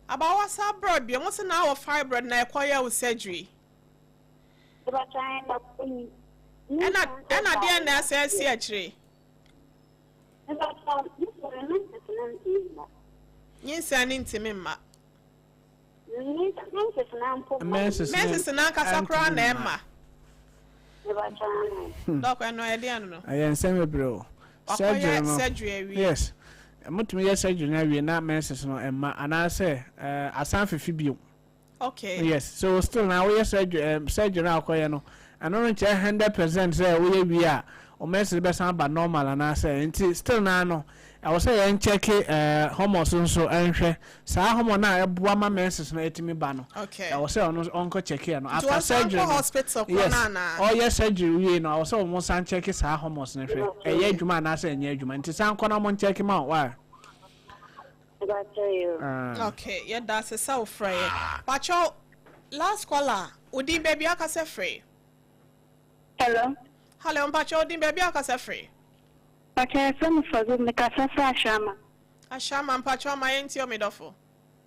Abaawa saa brɛ bio mo se na wɔ fibroid na ɛkɔ yɛ wo surgery. Mebatwa ɛna kɔyi. Ɛna ɛna deɛ na ɛsɛ ɛsi akyire. Mebatwa nyinsɛn menses no ntumi mma. Nyinsɛn no ntumi mma. Menses no ankasa koraa na ɛma. Dɔk ɛno ɛyɛ deɛn no? Ɛyɛ nsɛm bebree o. Wakɔyɛ surgery awie. Yes. Motumi yɛ surgery no awie na menses no ɛmma anaasɛ asan fifi bio. Okay. Yes. So still na woyɛ surgery surgery no a wokɔyɛ no ɛno no nkyerɛ 100% sɛ woyɛ wie a wo menses bɛsan aba normal anaasɛ nti still naa no Ɛwɔ sɛ yɛn kyɛke ɛɛ hormones nso nhwɛ saa hormone no a ɛboa ma menses no ɛtumi ba no. Okay. Ɛwɔ sɛ ɔno nso ɔnkɔ kyɛke ɛno. Nti After ɔnsan surgery nkɔ no, hospital korɔ yes, no anaa? ɔyɛ surgery wie no ɛwɔ sɛ wɔn san kyɛke saa hormones no hwɛ ɛyɛ adwuma anaasɛ ɛnyɛ adwuma. Nti san kɔ na wɔn nkyɛke ma wo. Why? Ah. Okay, yɛda ase sɛ wofrɛ yɛ. Pakyɛw, last caller, wo din baabi a wokasa firi? Hello. Hello, mpakyɛw wo din baabi a wokasa firi? Mpakyɛw yɛfrɛ me Fazu mekasa firi Ashama. Ashama mpakyɛw ma yɛntie o me dɔfo.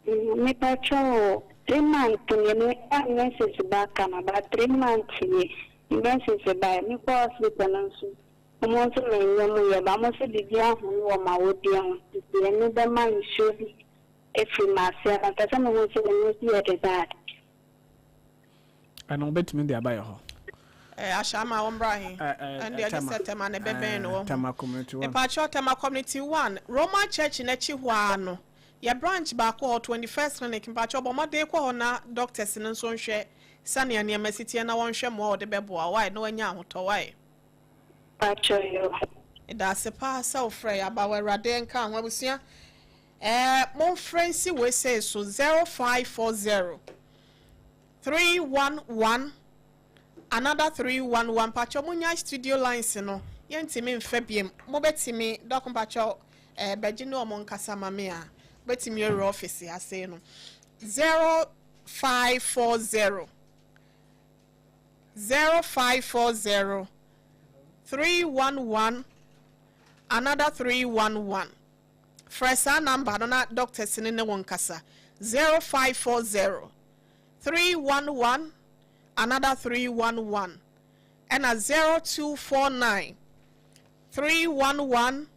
Mepakyɛw o three months nie me ba menses ba kama but three months nie me menses baɛ me kɔ hospital no nso ɔmo nso me nyɛ ɔmo yɛ but ɔmo se biribi ahome wɔ m'awodeɛ ho nti ɛno bɛma nsuo bi afiri m'ase aba mepɛ sɛ mehu sɛ ɛno nso yɛ the bad. Ɛno wobɛtumi de aba yɛ hɔ. Eh, Ashama wo mbra he? Ɛnde ɛgye sɛ Tema na ɛbɛbɛn no wɔ Tema Community One. Mepakyɛw Tema Community One, Roman Church n'akyi hɔ ara no, yɛ branch baako wɔ hɔ, 21st Clinic. Mepakyɛw bɔ mmɔden kɔ hɔ na doctors no nso nhwɛ sɛnea nneɛma si teɛ na wɔnhwɛ mmoa a wɔde bɛboa wo, wai, na woanya ahotɔ, wai. Pakyɛw yoo. Medaase paa sɛ wo frɛ yɛ aba wɔ awurade nka ho abusua ɛɛ momfrɛ nsi wei sei so 0540 311 another 311 mpakyɛw monyae studio lines no yɛntumi mfa biem mobɛtumi dɔk mpakyɛw ɛɛ bɛgye ne ɔmo nkasa ma me a bɛtumi awura office ha sei no 0540 0540 311 another 311 frɛ saa number no na doctors no ne wo nkasa 0540 311 another 311 ɛna 0249 311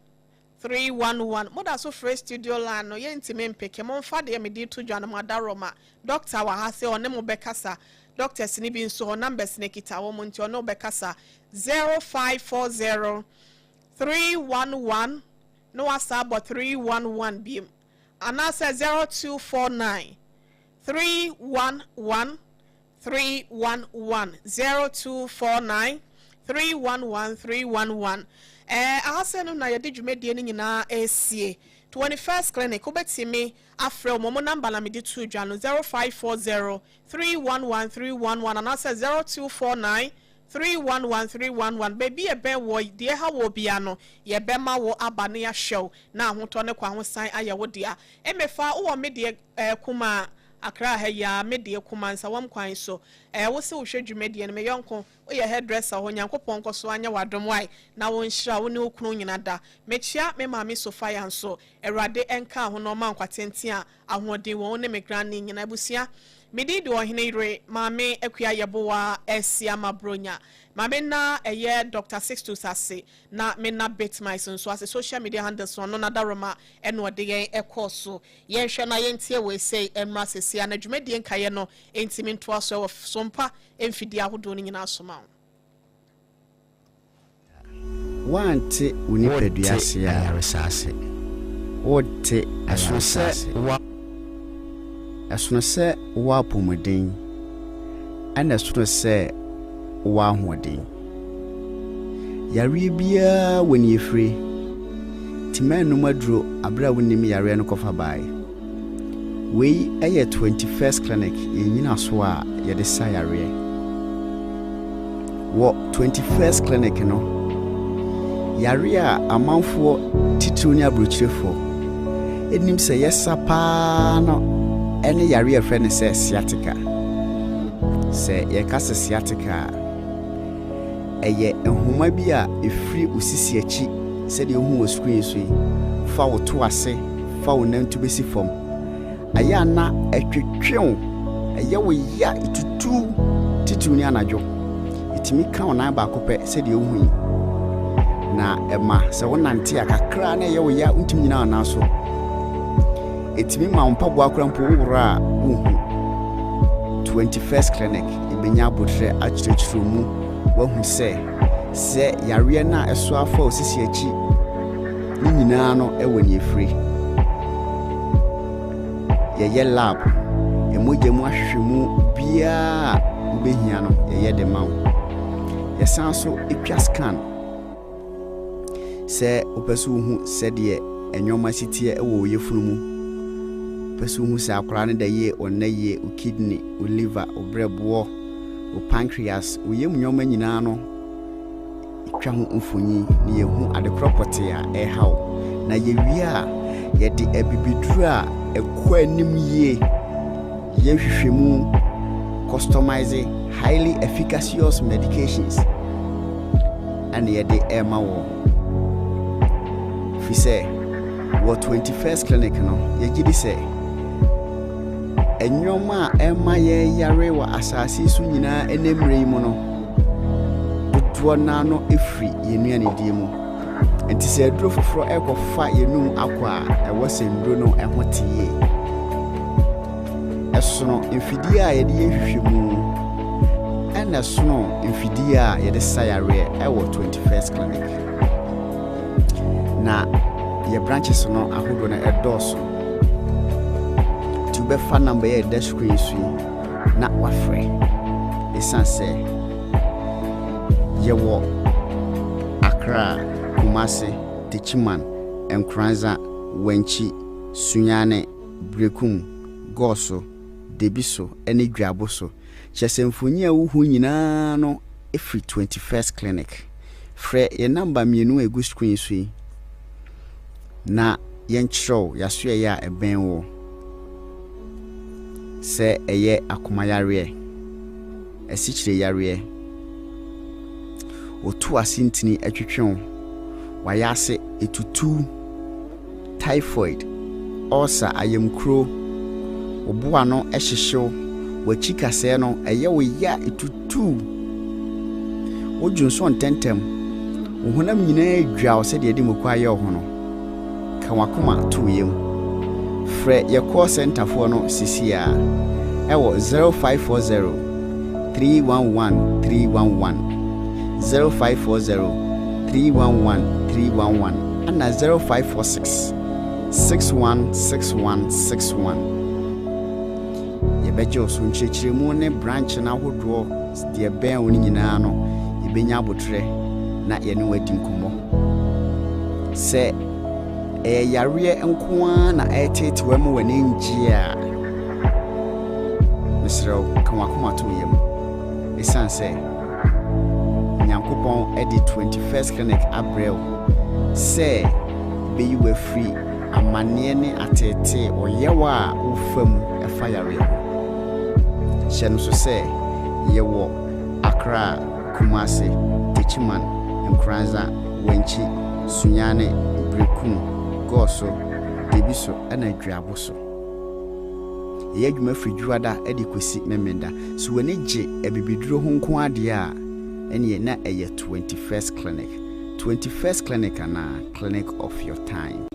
311 Moda so frɛ studio line no yɛntumi mpeke Momfa deɛ mede reto dwa no mo adaworoma Doctor wɔ ha sɛ ɔne mo bɛkasa Doctors no bi nso hɔ numbers no kita wɔn nti ɔne wo bɛkasa 0540 311 na wasa abɔ 311 biom anaasɛ 0249 311 311 0249 311 311 Ɛɛ aha sɛ no na yɛde dwumadie no nyinaa ɛresie 21st Clinic wobɛtumi afrɛ wɔn wɔn number na mede too dwa no 0540 311 311 anaasɛ 0249 311 311 Baabi a ɛbɛn wɔ deɛ ɛha wɔ biara no yɛbɛma wo aba na yɛahwɛ wo na ahotɔ ne kwahosan ayɛ wo dea Emefa wowɔ me deɛ ɛɛ kumaa Accra ha yi ara, me deɛ Kuma Nsawam kwan so eh, wo se wo hwɛ dwumadie no, me yɔnko, wo yɛ hairdresser hɔ, Nyankopɔn nkɔ so anyɛ wo adom wai, na wo nhyira wo ne wo kunu nyina da. Mekyea me maame Sophia nso, Awurade nka ho na ɔma nkwa tenten a ahoɔden wɔ wo ne me granny nyina abusua. Me din de Ɔhene yere Maame Akua Yeboah Asiama Bronya. Ma me nna ɛyɛ Doctor Sixtus ase na me nna Bitmice nso ase, social media handles no ɔno Nadaroma ɛna ɔde yɛn ɛkɔɔ so. Yɛnhwɛ na yɛntie wei sei mmra seesei ara na dwumadie nkaeɛ no ntumi ntoa so wɔ Sompa mfidie ahodoɔ no nyinaa so ma wo. Woante wo nipadua Wote ase a. ayaresa ase. Wote Ɛsono ayaresa sɛ ase. wo. Ɛsono sɛ wowɔ apɔmuden, ɛna ɛsono sɛ wowɔ ahoɔden. Yareɛ biara wɔ nea ɛfire, nti mɛnnom aduro aberɛ a wonnim yareɛ no kɔfa baeɛ. Wei yɛ 21st Clinic, yɛn nnyinasoɔ a yɛde sa yareɛ. Wɔ 21st Clinic no, yareɛ a amanfoɔ titiriw ne aburokyirefoɔ nim sɛ yɛsa paa no ne yareɛ a yɛfrɛ no sɛ sciatica. Sɛ yɛka sɛ sciatica a, ɛyɛ nhoma bi a ɛfiri wo sisi akyi sɛdeɛ wohu wɔ screen so yi, fa wo to ase, fa wo nantu bɛsi fam. Ɛyɛ a na ɛtwetwe wo, ɛyɛ wo ya, ɛtutu titiriw ne anadwo. Ɛtumi ka wo nan baako pɛ sɛdeɛ wohu yi. Na ɛma sɛ wonante a kakra na ɛyɛ wo ya, wontumi nyina wo nan so. Ɛtumi ma wo mpaboa koraa mpo woworɔ a wonhu. 21st Clinic ɛbɛnya abotrɛ akyerɛkyerɛ mu wahu sɛ sɛ yareɛ no a ɛso afa wo sisi akyi ne nyinaa no ɛwɔ ne ɛfiri. Yɛyɛ lab, ɛmogya mu ahwehwɛmu biara a wobɛhia no yɛyɛ de ma wo. Yɛsan so twa scan sɛ wopɛ sɛ wohu sɛdeɛ nneɛma si teɛ wɔ wo yafunu mu. Wopɛ sɛ wohu sɛ akwaraa no da yie, ɔnna yie, wo kidney, wo liver, wo brɛboɔ, wo pancreas, wo yam nneɛma nyinaa no twa ho mfonyin na yɛhu adekorɔ pɔtee a ɛreha wo. Na yɛwie a, yɛde abibiduro a ɛkɔ anim yie yɛ nhwehwɛmu customize highly efficacious medications ɛna yɛde ɛrema wɔ. Firi sɛ wɔ 21st Clinic no, yɛgye di sɛ nneɛma a ɛma yɛyare wɔ asase so nyinaa ɛnɛ mmerɛ yi mu no, dodoɔ naa no ɛfiri yɛn nnuanedie mu. Nti sɛ aduro foforɔ ɛrekɔfa yɛnum akɔ a, ɛwɔ sɛ nnuro no ɛho te yie. Ɛsono mfidie a yɛde yɛ nhwehwɛmu ɛna ɛsono mfidie a yɛde sa yareɛ ɛwɔ 21st Clinic. Na yɛ branches no ahodoɔ no ɛdɔɔso. Nti wobɛfa number yɛ ɛda screen so yi na wafrɛ. Ɛsiane sɛ yɛwɔ Accra, Kumasi, Techiman, Nkoranza, Wankyi, Sunyani, Berekum, Goaso, Debiso ne Dwaboso. Kyerɛ sɛ mfonyin a wohu nyinaa no firi 21st Clinic. Frɛ yɛn namba mmienu a ɛgu screen so yi na yɛnkyerɛw yɛasoɛeɛ a ɛbɛn wo. Sɛ ɛyɛ akomayareɛ, asikyire yareɛ, wotu ase ntini atwitwe wo, wayɛ ase etutu, typhoid, ulcer, ayamkuro, wo boa no hyehyew, w'akyi kasɛɛ no ɛyɛ wo ya etutu, wodwo nso ntɛntɛm, wo honam nyinaa dwa wo sɛdeɛ ɛde muku ayɛ wo ho no, ka w'akoma to wo yam. Frɛ yɛ call center foɔ no sisi a ɛwɔ 0540 311 311, 0540 311 311 ɛna 0546 616161. Yɛbɛgye wo so nkyerɛkyerɛmu ne branch no ahodoɔ deɛ bɛn wo no nyinaa no, yɛbɛnya abotrɛ na yɛne wo adi nkɔmmɔ. Sɛ ɛyɛ yareɛ nko ara na ɛreteetewa mu w'ani ngye a, mesrɛ wo ka w'akoma to wo yam. Ɛsiane sɛ Nyankopɔn de 21st Clinic abrɛ wo sɛ bɛyi wo afiri amanneɛ ne ateetee ɔyaw a wofa mu ɛfa yareɛ ho. Hyɛ no so sɛ yɛwɔ Accra, Kumasi, Techiman, Nkoranza, Wankyi, Sunyani, Berekum, Goaso, Debiso ɛna Dwaboso. Yɛyɛ adwuma firi Dwoada de kɔsi Memenda. So w'ani gye abibiduro ho nko adeɛ a, ɛneɛ na ɛyɛ 21st Clinic. 21st Clinic anaa Clinic of your time.